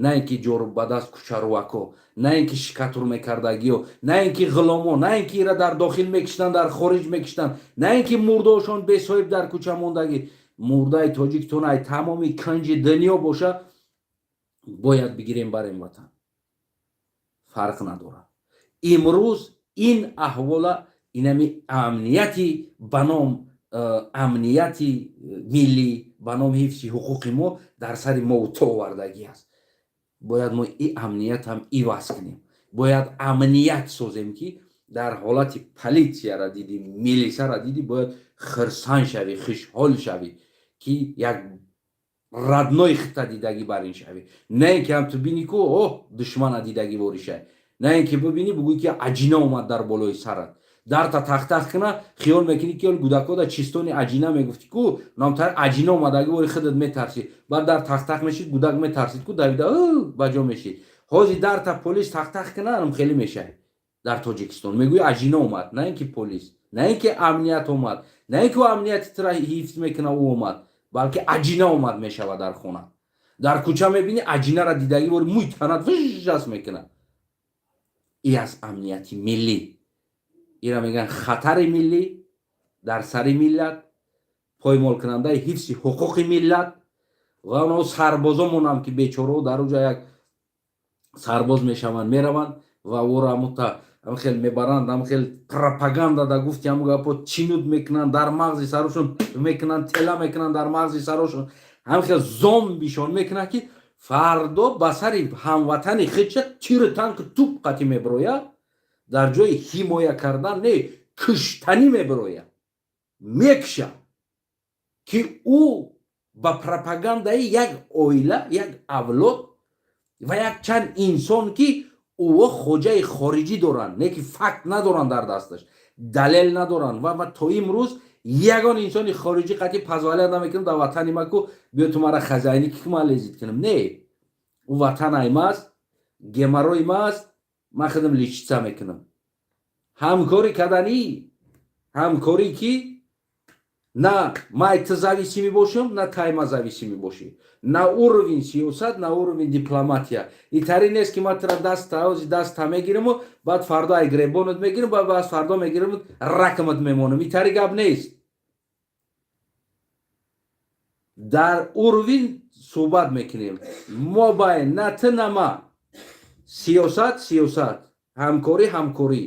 на ин ки ҷорубадаст кӯчарувако, на ин ки шикатур мекардагиё, на ин ки ғуломо, на ин ки ира дар дохил мекиштанд, дар хориҷ мекиштанд, на ин ки мурдаошон бесоҳиб дар кӯча мондагӣ. Мурдаи тоҷиктон ай тамоми канҷи дунё боша, бояд бигирем, барем ватан, фарқ надорад. Имрӯз ин аҳвола, инами амнияти ба ном амнияти миллӣ, ба ном ҳифзи ҳуқуқи мо дар сари мову ту овардагӣ аст. Бояд мо и амниятам иваз кунем, бояд амният созем, ки дар ҳолати политсияра дидӣ, милисара дидӣ, бояд хирсан шавӣ, хушҳол шавӣ, ки як родной хита дидагӣ бар ин шавӣ. На ин ки ҳам ту бинӣ ку, оҳ, душмана дидагӣ воришай, на ин ки бибинӣ, бугӯӣ, ки аҷина омад дар болои сарат, дарта тахтах кина, хиёл мекунӣ, ки гудакода чистони аҷина мегуфтӣ ку, номтар аҷина омадагӣ вори, худат метарсӣ. Баъд дар тахтах мешид, гудак метарсид ку, давида ба ҷо мешид. Ҳозир дарта полис тахтах кина, хеле мешай. Дар Тоҷикистон мегӯи, аҷина омад, на ин ки полис, на ин ки амният омад, на ин ки амнияти тира ҳифз мекуна ӯ омад, балки аҷина омад мешавад. Дар хона, дар кӯча мебинӣ, аҷинара дидагӣ вори, мӯй танат вижас мекунад. И аз амнияти миллӣ, ира мегӯянд хатари миллӣ дар сари миллат, поймолкунандаи ҳифзи ҳуқуқи миллат. Ва оно сарбозомонам, ки бечорао дар уҷа як сарбоз мешаванд, мераванд ва ӯро амута хел мебаранд, хел пропаганда да гуфти ҳаму гапо чинуд мекунанд дар мағзи сарошон, мекунанд, тела мекунанд дар мағзи сарошон, ҳам хел зомбишон мекунанд, ки Фардо ба сари ҳамватани худша тиру танку туп қатӣ мебирояд, дар ҷои ҳимоя кардан не, куштанӣ мебирояд, мекушад, ки ӯ ба пропагандаи як оила, як авлод ва як чанд инсон, ки ӯо хоҷаи хориҷӣ доранд, не ки факт надоранд дар дасташ, далел надоранд. Ва то имрӯз ягон инсони хориҷӣ қатъи позволять намекунам дар ватани ма ку биё ту мара хозяйни ки ман лезить кунам. Не, ӯ ватан аймаст, геморрой маст, ман худам лечиться мекунам. Ҳамкорӣ карданӣ, ҳамкорӣ ки на май ту зависимый бошам, на тай ма зависимый бошӣ, на уровень сиёсат, на уровень дипломатия. Итари нест, ки ман тура даст даста мегираму баъд фардо ай гребонат мегирам, баъд фардо мегираму ракамат мемонам. Итари гап нест. Дар уровень суҳбат мекунем мо байн на ту, на ма. Сиёсат сиёсат, ҳамкорӣ ҳамкорӣ.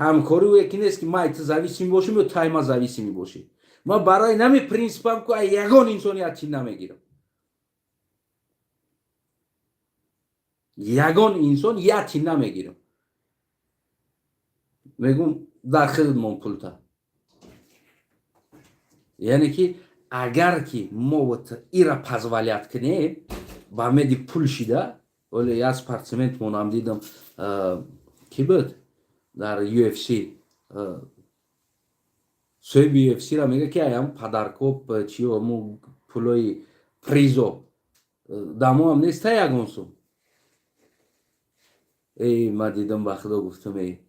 Ҳамкорӣ ӯе ки нест, ки май ту зависимый бошем ё тай ма зависимый бошӣ. Ман барои нами принсипам ку ягон инсоният чӣ намегирам, ягон инсон яти намегирам. Мегум, дар хидмат мон пулта. Яъне ки агар ки мо ира позволять кунем, ба меди пул шида. Оле як спортсменмонам дидам, ки буд дар UFC, соҳиби UFC-ра мега, ки аям падаркоп чио му пулои призо дамоам неста ягон сум. Эй, ма дидам, ба худо гуфтам, эй,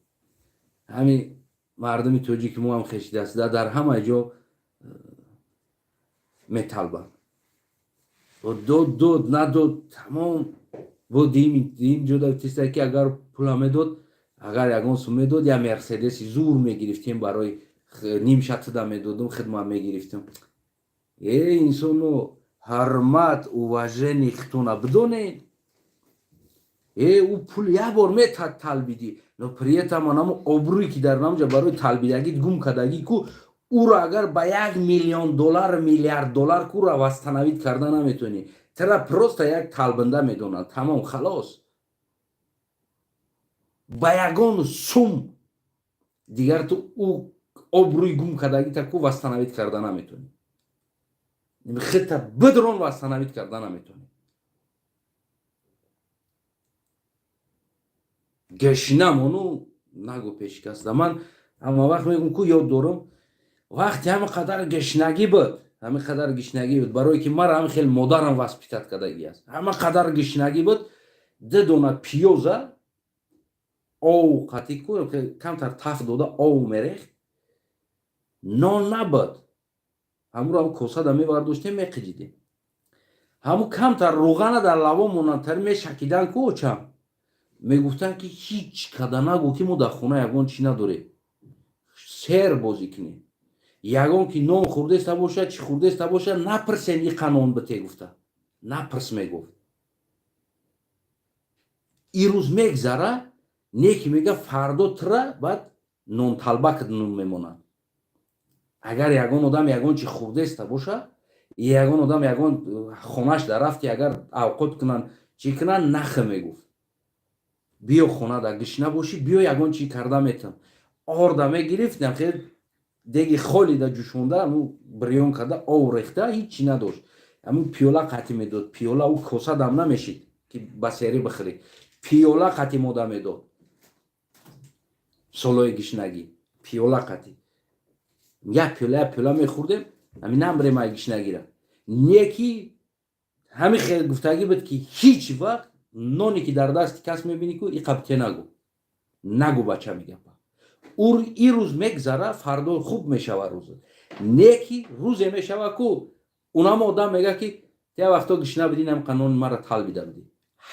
ҳамин мардуми тоҷики мо ҳам хешидааст, дар ҳама ҷо металбанд. Дод, дод, надод, тамом. Бо дим ҷода теста, ки агар пула медод, агар ягон сум медод, я Мерседеси зур мегирифтем, барои нимшатуда медодум, хидмат мегирифтем. Э, инсону ҳурмат, уважение хитона бидонед. Э, ӯ пул як бор металбидӣ, но при этом анамо обрӯе, ки дар намҷа барои талбидагит гум кардагӣ ку, ӯро агар ба 1 миллион доллар, миллиард доллар кура восстановить карда наметавонӣ. Тара просто як талбанда медонанд, тамом, халос. Ба ягон сум дигар ту ӯ обрӯи гум кардагита ку восстановить карда наметавонӣ, хита бидрон восстановить карда наметавонӣ. Гашинамону нагу пешкаста. Ман ҳама вақт мегӯм ку, ёд дорам, вақте ҳама қадар гашнагӣ буд, ҳама қадар гишнагӣ буд, барое ки мара ҳама хел модарам воспитать кардагӣ аст. Ҳама қадар гишнагӣ буд, ду дона пиёза ов қатӣ ку камтар таф дода ов мерехт, нон набуд, ҳамуро ҳам косада мевардоштем, меқиҷидем. Ҳаму камтар руғана дар лаво монандтари мешакидан ку. Очам мегуфтанд, ки ҳеҷ када нагӯ, ки мо дар хона ягон чӣ надорем, сер бозӣ кунем. Ягон ки нон хӯрдеста бошад, чӣ хӯрдеста бошад, напирсен, иқа нон бите гуфта напирс, мегуфт. Ирӯз мегзара, не ки мега, фардо тира баъд нонталбакат нун мемонад. Агар ягон одам ягон чи хӯрдеста боша, ягон одам ягон хонаш дар рафти, агар авқот кунанд, чӣ кунанд, нахе, мегуфт, биё хона да гишна бошӣ, биё, ягон чӣ карда метавон. Орда мегирифт, хел деги холида ҷӯшонда, ҳаму бирён карда, ов рехта, ҳичи надошт, ҳамун пиёла қатӣ медод. Пиёла, ӯ коса дам намешид, ки ба серӣ бихӯрӣ, пиёла қатӣ мода медод. Солои гишнагӣ пиёла қатӣ, як пиёла, як пиёла мехӯрдем, ҳамин намбирем ай гишнагира. Не ки ҳамин хел гуфтагӣ буд, ки ҳеҷ вақт ноне ки дар дасти кас мебинӣ ку, иқабте нагӯ, нагӯ, бача, мегапа. Ин рӯз мегзара, фардо хуб мешава рӯза. Не ки рӯзе мешава ку, унамо одам мега, ки я вақто гишна бидӣ, нам қанони мара талбида бидӣ.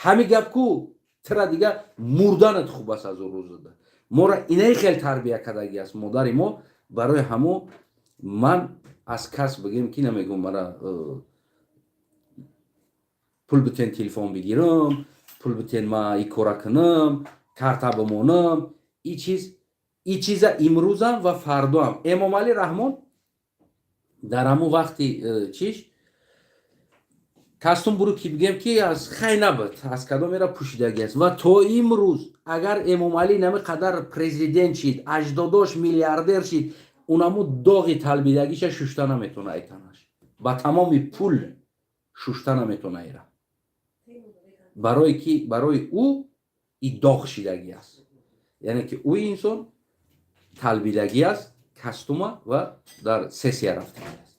Ҳами гап ку тира дига мурданат хуб аст аз ӯ рӯзада. Мора инаи хел тарбия кардагӣ аст модари мо. Барои ҳамо ман аз кас бигем, ки намегӯм, мара пул битен, телефон бигирам, пул битен, ма и кора кунам, карта бимонам. И чиз, и чиза имрӯзам ва фардоам. Эмомалӣ Раҳмон дар ҳамун вақти чиш Костюм брюки бигем, ки аз хай набуд, аз кадомера пӯшидагӣ аст. Ва то имрӯз, агар Эмомалӣ нами қадар президент шид, аҷдодош миллиардер шид, унаму доғи талбидагиша шушта наметона. Айтанаш ба тамоми пул шушта наметона ира, барое ки барои ӯ и доғ шидагӣ аст, яъне ки ӯ инсон талбидагӣ аст костюма ва дар сессия рафтагӣ аст.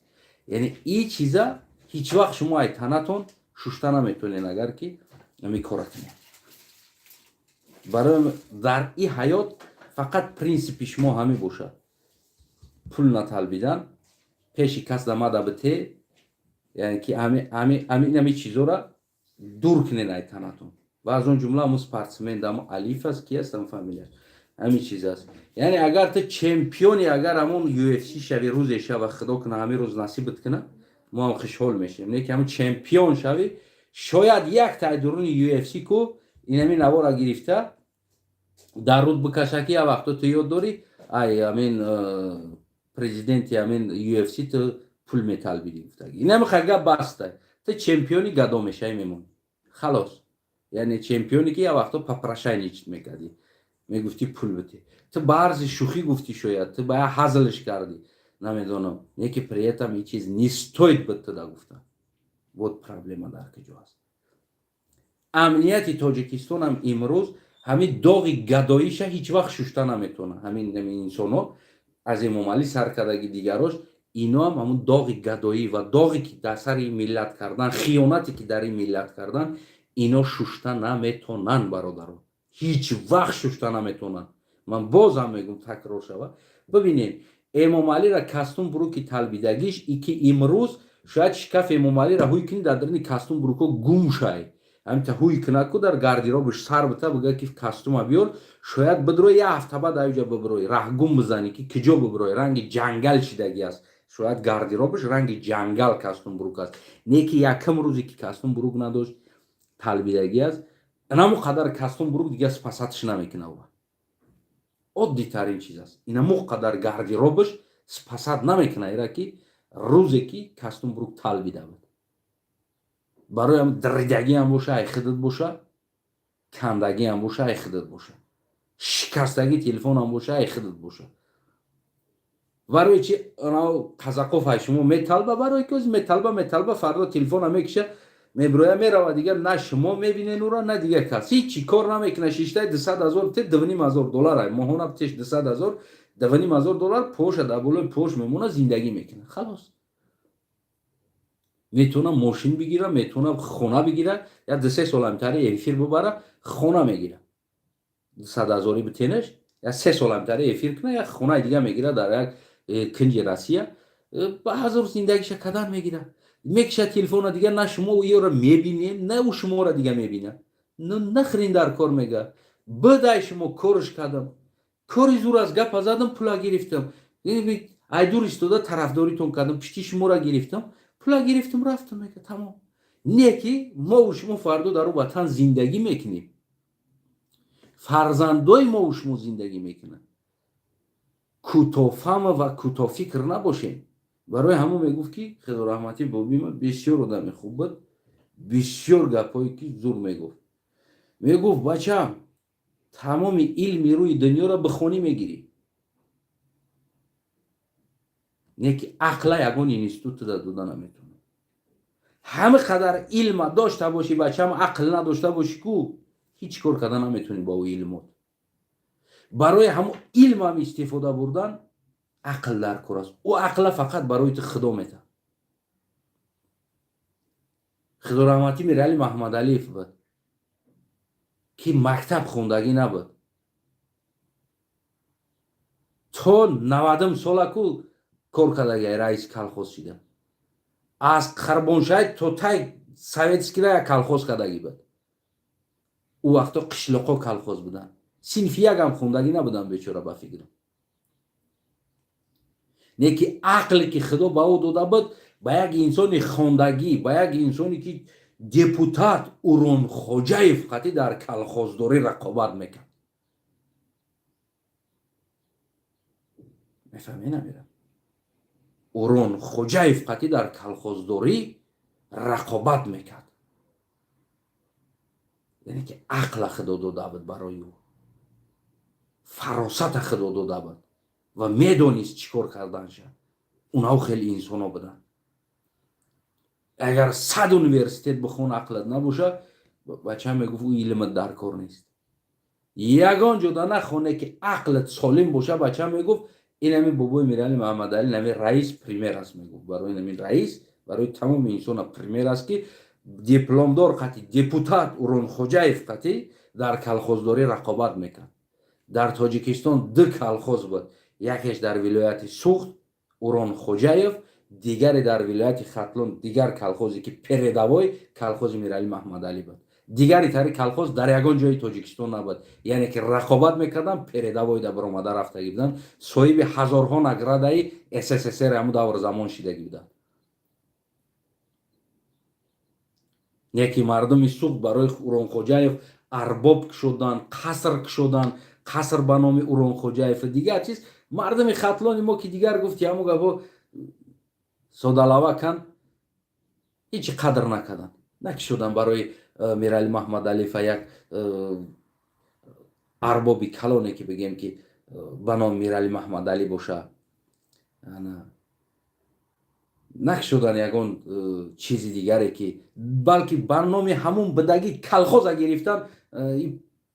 Яъне и чиза ҳеҷ вақт шумо ай танатон шушта наметонед, агар ки ами кора кунед. Барои дар и ҳаёт фақат принсипи шумо ҳамин бошад: пул наталбидан, пеши кас дамада бите, яъне ки ами чизора дур кунед ай танатон. Ва аз он ҷумла ҳамун спортсмен дамо Алиф аст, ки аст ам фамилияш, ҳамин чиз аст. Яъне агар ту чемпиони, агар ҳамун UFC шави, рӯзе шава, худо куна, ҳамин рӯз насибат куна, мо ҳам хушҳол мешавем. Не ки ҳамун чемпион шавӣ, шояд як тай дуруни UFC ку инами навора гирифта дар руд бикаша, ки як вақто ту ёд дорӣ, ай амин президенти амин UFC ту пул металбидӣ гуфтагӣ. Инами хага баста, ту чемпиони гадо мешавӣ, мемонӣ, халос. Яъне чемпионе ки як вақто попрошайничать мекардӣ, мегуфтӣ пул бите, ту ба арзи шӯхӣ гуфтӣ, шояд ту ба як ҳазлш кардӣ, намедонам, не ки при этом и чиз не стоит бы туда гуфтан. Вот проблема дар куҷо аст? Амнияти Тоҷикистонам имрӯз ҳамин доғи гадоиша ҳеҷ вақт шушта наметавонад. Ҳамин инсонҳо, аз Эмомалӣ сар кардаги дигарош, иноам ҳамун доғи гадоӣ ва доғе ки дар сари миллат кардан, хиёнате ки дар ин миллат кардан, ино шушта наметонанд, бародарон, ҳеҷ вақт шушта наметонанд. Ман бозам мегӯм, такрор шава. Бибинед, Эмомалира костюм брюки талбидагиш и ки имрӯз шояд шкаф Эмомалира ҳуй кунӣ, дар дарини костюм брюко гум шай. Ҳамита ҳуй кунад ку, дар гардеробаш сар бита, бига ки костюма биёр, шояд бидрои, як ҳафта баъд аюҷа биброи, раҳгум бизанӣ ки куҷо биброи. Ранги ҷангал шидагӣ аст, шояд гардеробаш ранги ҷангал костюм брюк аст. Не ки якам рӯзе ки костюм брюк надошт, талбидагӣ аст, инамо қадар костюм брюк дига спасать ш намекунад. Оддитарин чиз аст. Инамо қадар гардеробаш спасать намекунад ира, ки рӯзе ки костюм брюк талбида буд. Барои даридагиам боша, ай худат боша, кандагиам боша, ай худат боша, шикастагӣ телефонам боша, ай худат боша. Барои чи Қазақов ай шумо металба? Барои ки металба, металба, фардо телефона мекиша, меброя, мерава, дигар на шумо мебинен уро, на дигар кас. Ҳичи кор намекуна. Шиштаи 200 000 те, 2,5 ҳазор доллар ай моҳона теш, 200 000, 2,5 ҳазор доллар поша дар болои пош мемона, зиндагӣ мекуна, халос. Метавона мошин бигира, метавона хона бигира, як 2-3 сол ҳамтари эфир бубара, хона мегира. 100 ҳазори битенаш, як 3 сол ҳамтари эфир куна, як хонаи дига мегира дар як кунҷи Россия, ба ҳазор зиндагиша кадан мегира. Мекиша телефона, дигар на шумо ёро мебинем, на ӯ шуморо дига мебина. Нахрен дар кор мега, бадай шумо корш кардам, кори зур аз гапа задам, пула гирифтам, айдур истода тарафдоритон кардам, пишти шуморо гирифтам, пула гирифтам, рафтам, мега, тамом. Не ки мову шумо фардо дар ӯ ватан зиндагӣ мекунем, фарзандои мову шумо зиндагӣ мекунанд. Кӯтоҳфаҳма ва кӯтоҳфикр набошем. Барои ҳамон мегуфт, ки худо раҳматӣ бобима бисёр одами хуб буд, бисёр гапҳое ки зур мегуфт. Мегуфт: «Бачам, тамоми илми рӯи дунёро бихонӣ, мегирӣ, не ки ақла ягон институтда дода наметавонад. Ҳама қадар илма дошта бошӣ, бачам, ақл надошта бошӣ ку, ҳеҷ кор карда наметавонӣ бо ӯ илмот. Барои ҳамон илмам истифода бурдан ақл дар кор аст. Ӯ ақла фақат барои ту худо метавад». Худораҳматӣ Мирали Маҳмадалиев буд, ки мактаб хондагӣ набуд, то 90-ум сола ку кор кардаги, раиси колхоз шида, аз Қарбоншай то тай советский ра як колхоз кардагӣ буд. Ӯ вақто қишлоқо колхоз буданд. Синфи якам хондагӣ набудам, бечора, ба фикрам. Не ки ақле ки худо ба ӯ дода буд, ба як инсони хондагӣ, ба як инсоне ки депутат Уронхоҷаев қатӣ дар колхоздорӣ рақобат мекард. Мефаҳмӣ, намерам, Уронхоҷаев қатӣ дар колхоздорӣ Рақобат мекард, яъне ки ақла Худо дода буд барои ӯ, фаросата Худо дода буд ва медонист, чӣ кор карданша. Унҳо хеле инсоно буданд. Агар 100 университет бихон, ақлат набоша, бача мегуфт, ӯ илмат дар кор нест. Ягон ҷода нахоне, ки ақлат солим боша. Бача мегуфт, инами бобои Мирали Маҳамадалӣ, нами раис пример аст, мегуфт. Барои нами раис, барои тамоми инсона пример аст, ки дипломдор қати депутат Уронхоҷаев қати дар колхоздорӣ рақобат мекард. Дар Тоҷикистон ду колхоз буд: якеш дар вилояти Суғд, Уронхоҷаев, дигаре дар вилояти Хатлон, дигар колхозе, ки передовой колхози Мирали Маҳмадалӣ буд. Дигари тари колхоз дар ягон ҷои Тоҷикистон набуд. Яъне ки рақобат мекарданд, передовой да баромада рафтагӣ буданд, соҳиби ҳазорҳо наградаи СССР ҳамун давр замон шидагӣ буданд. Яке мардуми Суғд барои Уронхоҷаев арбоб кушоданд, қаср кушоданд, қаср ба номи Уронхоҷаев. Дигар чиз, мардуми Хатлони мо, ки дигар гуфти, ҳамун гапо содалава кан, ҳечи қадр накарданд, накишоданд барои Мирали Маҳмадалиева як арбоби калоне, ки бигем, ки ба номи Мирали Маҳмадалӣ боша, накшудан ягон чизи дигаре, ки балки ба номи ҳамун бидагӣ колхоза гирифтан.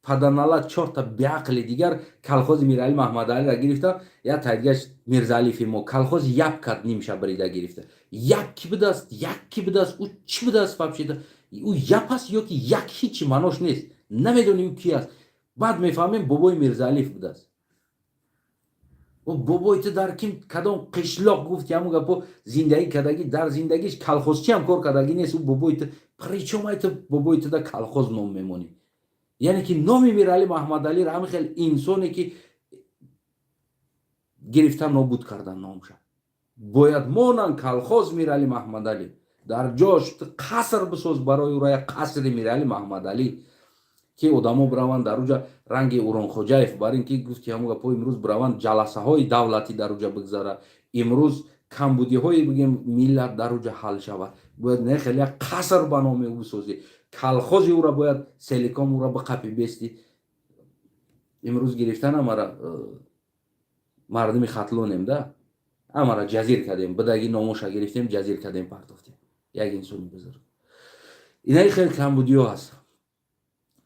Паданала чорта беақли дигар колхози Мирали Маҳмадалиро гирифтан. Я тайдигаш Мирзалифи мо колхози яп кард, нимша бирида гирифта. Як ки будааст, як ки будааст, ӯ чӣ будааст вообще? Ӯ яп аст ё ки як, ҳичи маънош нест, намедонӣ ӯ ки аст. Баъд мефаҳмем, бобои Мирзалиф будааст. Бобои ту дар ким, кадом қишлоқ, гуфти, ҳамун гапо, зиндагӣ кардагӣ, дар зиндагиш колхозчиам кор кардагӣ нест ӯ бобои ту. Причём ай ту бобои ту да колхоз ном мемонӣ? Яъне ки номи Мирали Маҳмадалиро ҳамин хел инсоне, ки гирифта нобуд кардан номша. Бояд монанд колхоз Мирали Маҳмадалӣ, дар ҷош қаср бисоз барои ӯра, як қасри Мирали Маҳмадалӣ, ки одамо бираванд дар уҷа ранги Уронхоҷаев, бар ин ки гуфти, ҳамун гапо, имрӯз бираванд, ҷаласаҳои давлатӣ дар уҷа бигзара, имрӯз камбудиҳои, бигем, миллат дар уҷа ҳал шавад. Бояд не хеле як қаср ба номи ӯ бисозӣ, колхози ӯра бояд целиком ӯра биқапи бести. Имрӯз гирифтан амара мардуми Хатлонем да, амара ҷазир кардем, бидаги номоша гирифтем, ҷазир кардем, партофтем як инсони бузург. Инаи хеле камбудиҳо ҳаст.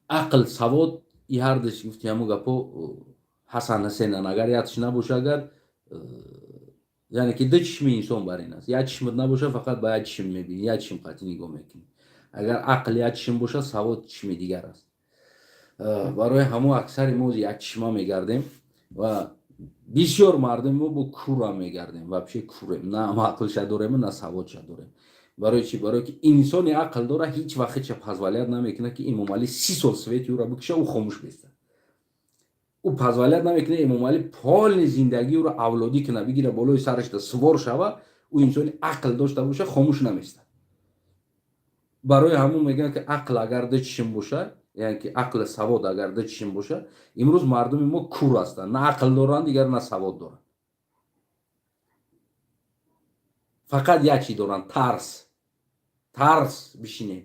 Ақл, савод, и ҳардуш, гуфти, ҳамун гапо, Ҳасан Ҳасенан. Агар якш набоша, агар, яъне ки ду чишми инсон бар ин аст, як чишмат набоша, фақат ба як чишм мебинӣ, як чишм қатъи нигоҳ мекунӣ. Агар ақл як чишм боша, савод чишми дигар аст. Барои ҳамун аксари мо як чишма мегардем ва бисёр мардуми мо бо кура мегардем. Вообще курем, на ақлша дорем, на саводша дорем. Барои чӣ? Барое ки инсони ақл дора, ҳеҷ вақт ҳеча позволять намекунад, ки Эмомалӣ 30 сол свети ӯра бикуша, ӯ хомӯш беста. Ӯ позволять намекунад Эмомалӣ полный зиндагии ӯро авлодӣ кунад, бигира, болои сарашда сувор шава. Ӯ инсони ақл дошта боша, хомӯш наместа. Барои ҳамун мегӯянд, ки ақл агар ду чишм боша, яъне ки ақли савод агар ду чишм боша. Имрӯз мардуми мо кур ҳастанд, на ақл доранд дигар, на савод доранд, фақат як чӣ доранд: тарс. Тарс, бишинед,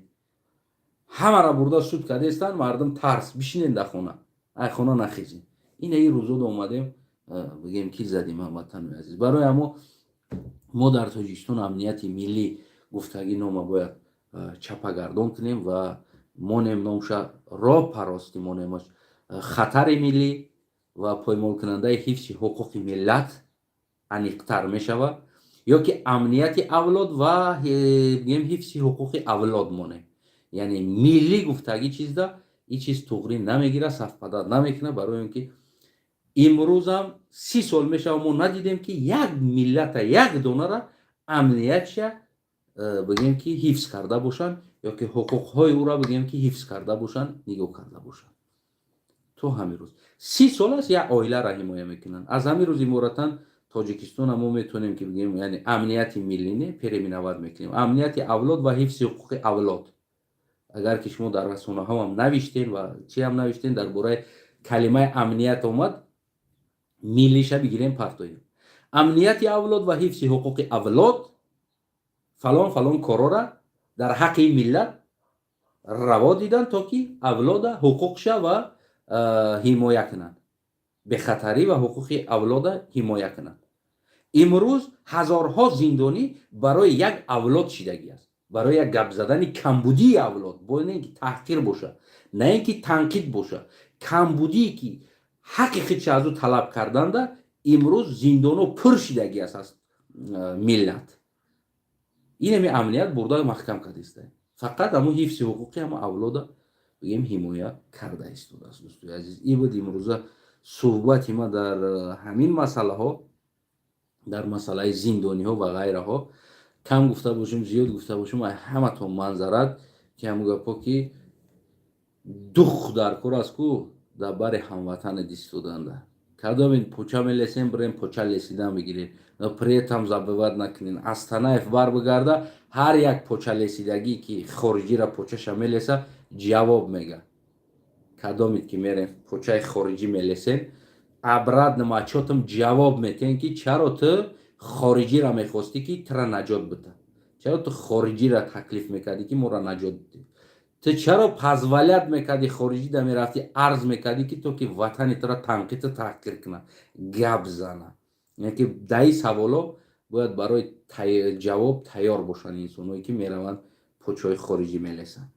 ҳамаро бурда суд кардестанд. Мардум тарс, бишинед дар хона, ай хона нахезем. Ина ин рӯзода омадем, бигем, ки задим, ҳамватанои азиз. Барои ҳамо мо дар Тоҷикистон амнияти миллӣ гуфтагӣ нома бояд чапагардон кунем ва монем номша ропарости, монемаш хатари миллӣ ва поймолкунандаи ҳифзи ҳуқуқи миллат аниқтар мешавад, ё ки амнияти авлод ва, бигем, ҳифзи ҳуқуқи авлод монем. Яъне миллӣ гуфтагӣ чизда ин чиз туғрӣ намегирад, совпадать намекунад. Барои он ки имрӯзам 30 сол мешава, мо надидем, ки як миллата, як донара амниятша, бигем, ки ҳифз карда бошанд ё ки ҳуқуқҳои ӯра, бигем, ки ҳифз карда бошанд, нигоҳ карда бошанд. То ҳамин рӯз 30 сол аст, як оиларо ҳимоя мекунанд. Аз ҳамин рӯз иборатан Тоҷикистона мо метавонем, ки бигем, яъне амнияти миллӣ не, переименовать мекунем, амнияти авлод ва ҳифзи ҳуқуқи авлод. Агар ки шумо дар расонаҳоам навиштем ва чиам навиштем, дар бораи калимаи амният омад, миллиша бигирем, партоем. Амнияти авлод ва ҳифзи ҳуқуқи авлод, фалон фалон корора. Дар ҳаққи миллат раво дидан, то ки авлода ҳуқуқша ва ҳимоя кунанд, бехатарӣ ва ҳуқуқи авлода ҳимоя кунанд. Имрӯз ҳазорҳо зиндонӣ барои як авлод шидагӣ аст, барои як гап задани камбудии авлод, бояд на ин ки таҳқир боша, на ин ки танқид боша, камбудие ки ҳаққи худша аз ӯ талаб карданда, имрӯз зиндоно пур шидагӣ аст аз миллат. Инами амният бурда маҳкам кардиста, фақат ҳамун ҳифзи ҳуқуқи ҳама авлода, бигем, ҳимоя карда истодааст. Дӯстои азиз, ин буд имрӯза суҳбати ма дар ҳамин масъалаҳо, дар масъалаи зиндониҳо ва ғайраҳо. Кам гуфта бошем, зиёд гуфта бошем, ҳаматон манзарат, ки ҳамун гапҳо, ки дух дар кор аст ку дар бари ҳамватане дистоданда. Кадомин поча мелесем, бирем поча лесидан бигирем, но при этом забывать накунем, Астанаев бар бигарда, ҳар як поча лесидагӣ, ки хориҷира почаша мелеса, ҷавоб мега. Кадомит ки мерем, почаи хориҷӣ мелесем, обратно мачотам ҷавоб метиҳем, ки чаро ту хориҷира мехостӣ, ки тура наҷот бита? Чаро ту хориҷира таклиф мекардӣ, ки моро наҷот бидӣ? Ту чаро позволять мекардӣ, хориҷӣ да мерафтӣ, арз мекардӣ, ки то ки ватани тура танқиду таҳқир кунад, гап зана? Яъне ки даи саволо бояд барои ҷавоб тайёр бошанд инсонҳое, ки мераванд, почаҳои хориҷӣ мелесанд.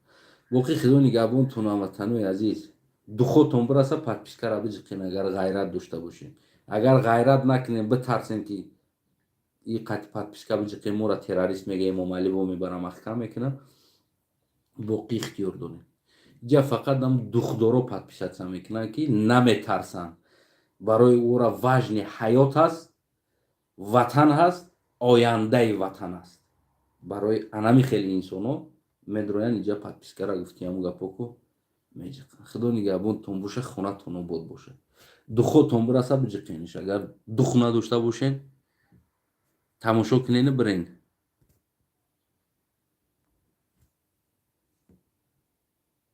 Боқӣ худо нигаҳбонтон, ҳамватанои азиз. Духотон бираса, подпискара биҷиқин, агар ғайрат дошта бошем. Агар ғайрат накунем, битарсем, ки и қати подписка биҷиқем, моро террорист мега, Эмомалӣ во мебара, маҳкам мекунам, боқӣ ихтиёр дорем. Иҷа фақат ам духдоро подписаться мекунанд, ки наметарсанд, барои ӯра важный ҳаёт аст, ватан ҳаст, ояндаи ватан аст. Барои анами хеле инсонҳо медроянд иҷа, подпискара, гуфти ҳамун гапо ку, меҷиқанд. Худо нигаҳбонтон боша, хонатон обод бошад. Духотон бираса, биҷиқениш. Агар дух надошта бошен, тамошо кунену бирен.